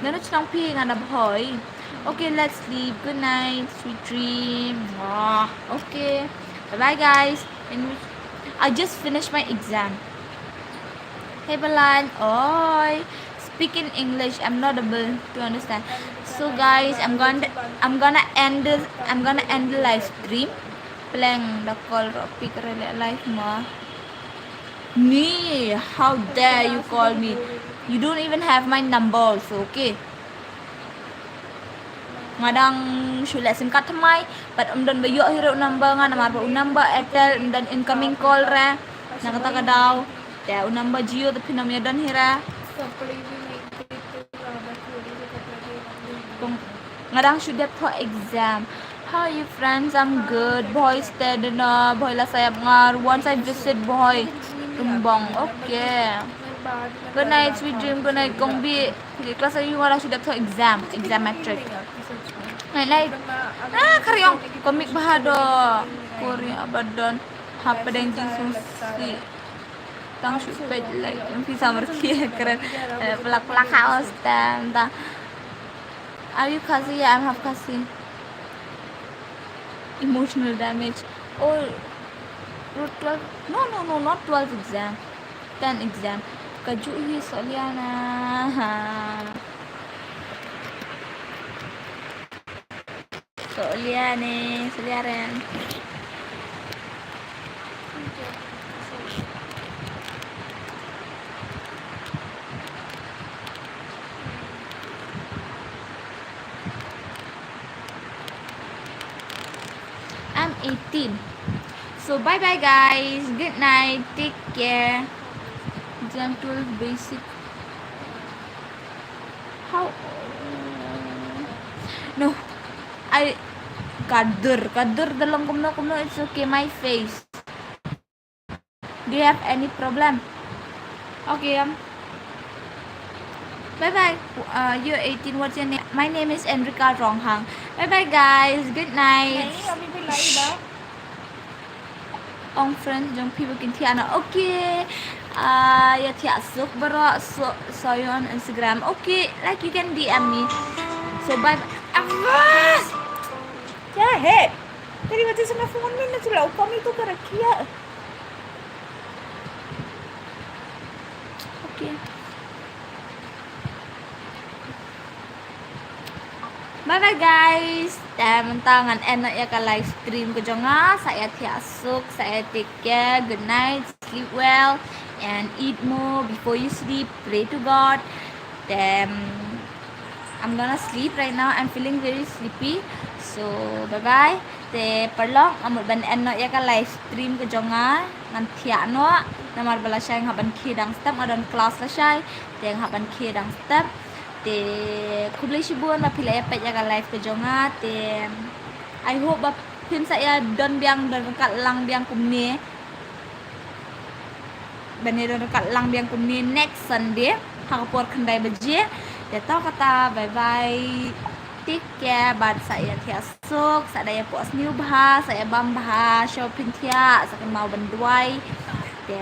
Nga na chnong phi nga na Bhoi. Okay, let's sleep. Good night. Sweet dream. Mwah. Okay. Bye bye, guys. And we, I just finished my exam. Hey Balan, oi. Speak in English. I'm not able to understand. So guys, I'm gonna I'm gonna end this. I'm gonna end the live stream. Pleng da call ro pick re le live ma. Me, how dare you call me? You don't even have my number also, okay? Nga dang shu leh sim card thymmai, pat ym don ba ïoh hi ruh number nga namar ba u number Airtel ym don incoming call re. Na kata ka daw Te u number Jio te phin ym ïa don hi re. Kong, nga dang shu dep thoh exam. How are you friends? I'm good. Bhoi, stay dena, bhoi la sayap ngar. Once I visit bhoi Tumbong. Okay. Good night, sweet dream. Good night, Kong Bi. Class, are you? Nga dang shu dep thoh exam. Exam matric. Night, night. Ah, kariong. Comic bahado. Korea badon. Hapdeng jingsngewsih. Tang shu peit like phi samar ki kren. Eh, pelak pelak haus tam ta. Are you Khasi? Yeah, I'm half Khasi. Emotional damage. Oh, root twelve. No, no, no, not twelve exam. Ten exam. Ka ju hi Soliana. Ha. Soliane, Soliaren. I'm eighteen. So bye bye guys. Good night. Take care. Exam twelve basic. How? No. I kadur, kadur da long kumno kumno, it's okay, my face. Do you have any problem? Okay, um, bye bye. Uh, you're eighteen. What's your name? My name is Enrica Ronghang. Bye bye, guys. Good night. Ong friends jong phi ba kin thiah noh. Okay. Ah, ïa thiah suk baroh, so, so on Instagram. Okay, like, you can D M me. So bye. Awas! क्या है? तेरी वजह से मैं फोन में ना चलाऊं, कमी तो कर रखी है। Okay. Bye bye guys. Te mynta ngan end noh ïa ka live stream ka jong nga. Sa ïa thiah suk, sa ïa take care. Good night, sleep well and eat more before you sleep. Pray to God. Te, mm, I'm gonna sleep right now. I'm feeling very sleepy. So bye bye. Te paralok, nga mut ban end noh ïa ka live stream ka jong nga. Ngan thiah noh. Namar ba lashai nga hap ban khie dang step, nga don class lashai. Te nga hap ban khie dang step. Te khublei shibun ba phi la ïa peit ïa ka live ka jong nga. Te I hope ba phin sa ïa don biang, don ryngkat lang biang kumne. Ban ïa don ryngkat lang biang kumne next Sunday ha ka por khyndai baje. Te to kata, bye bye. Take care, bad sa ïa thiah suk, sa da ïa pok sniew bha, sa ïa bam bha, shuwa phin thiah, sa kynmaw ban duwai. Te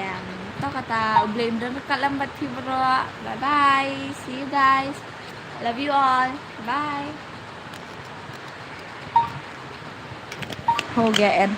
to kata, U Blei un don ryngkat lem bad phi baroh. Bye bye. See you guys. Love you all. Bye. Ho gaya end.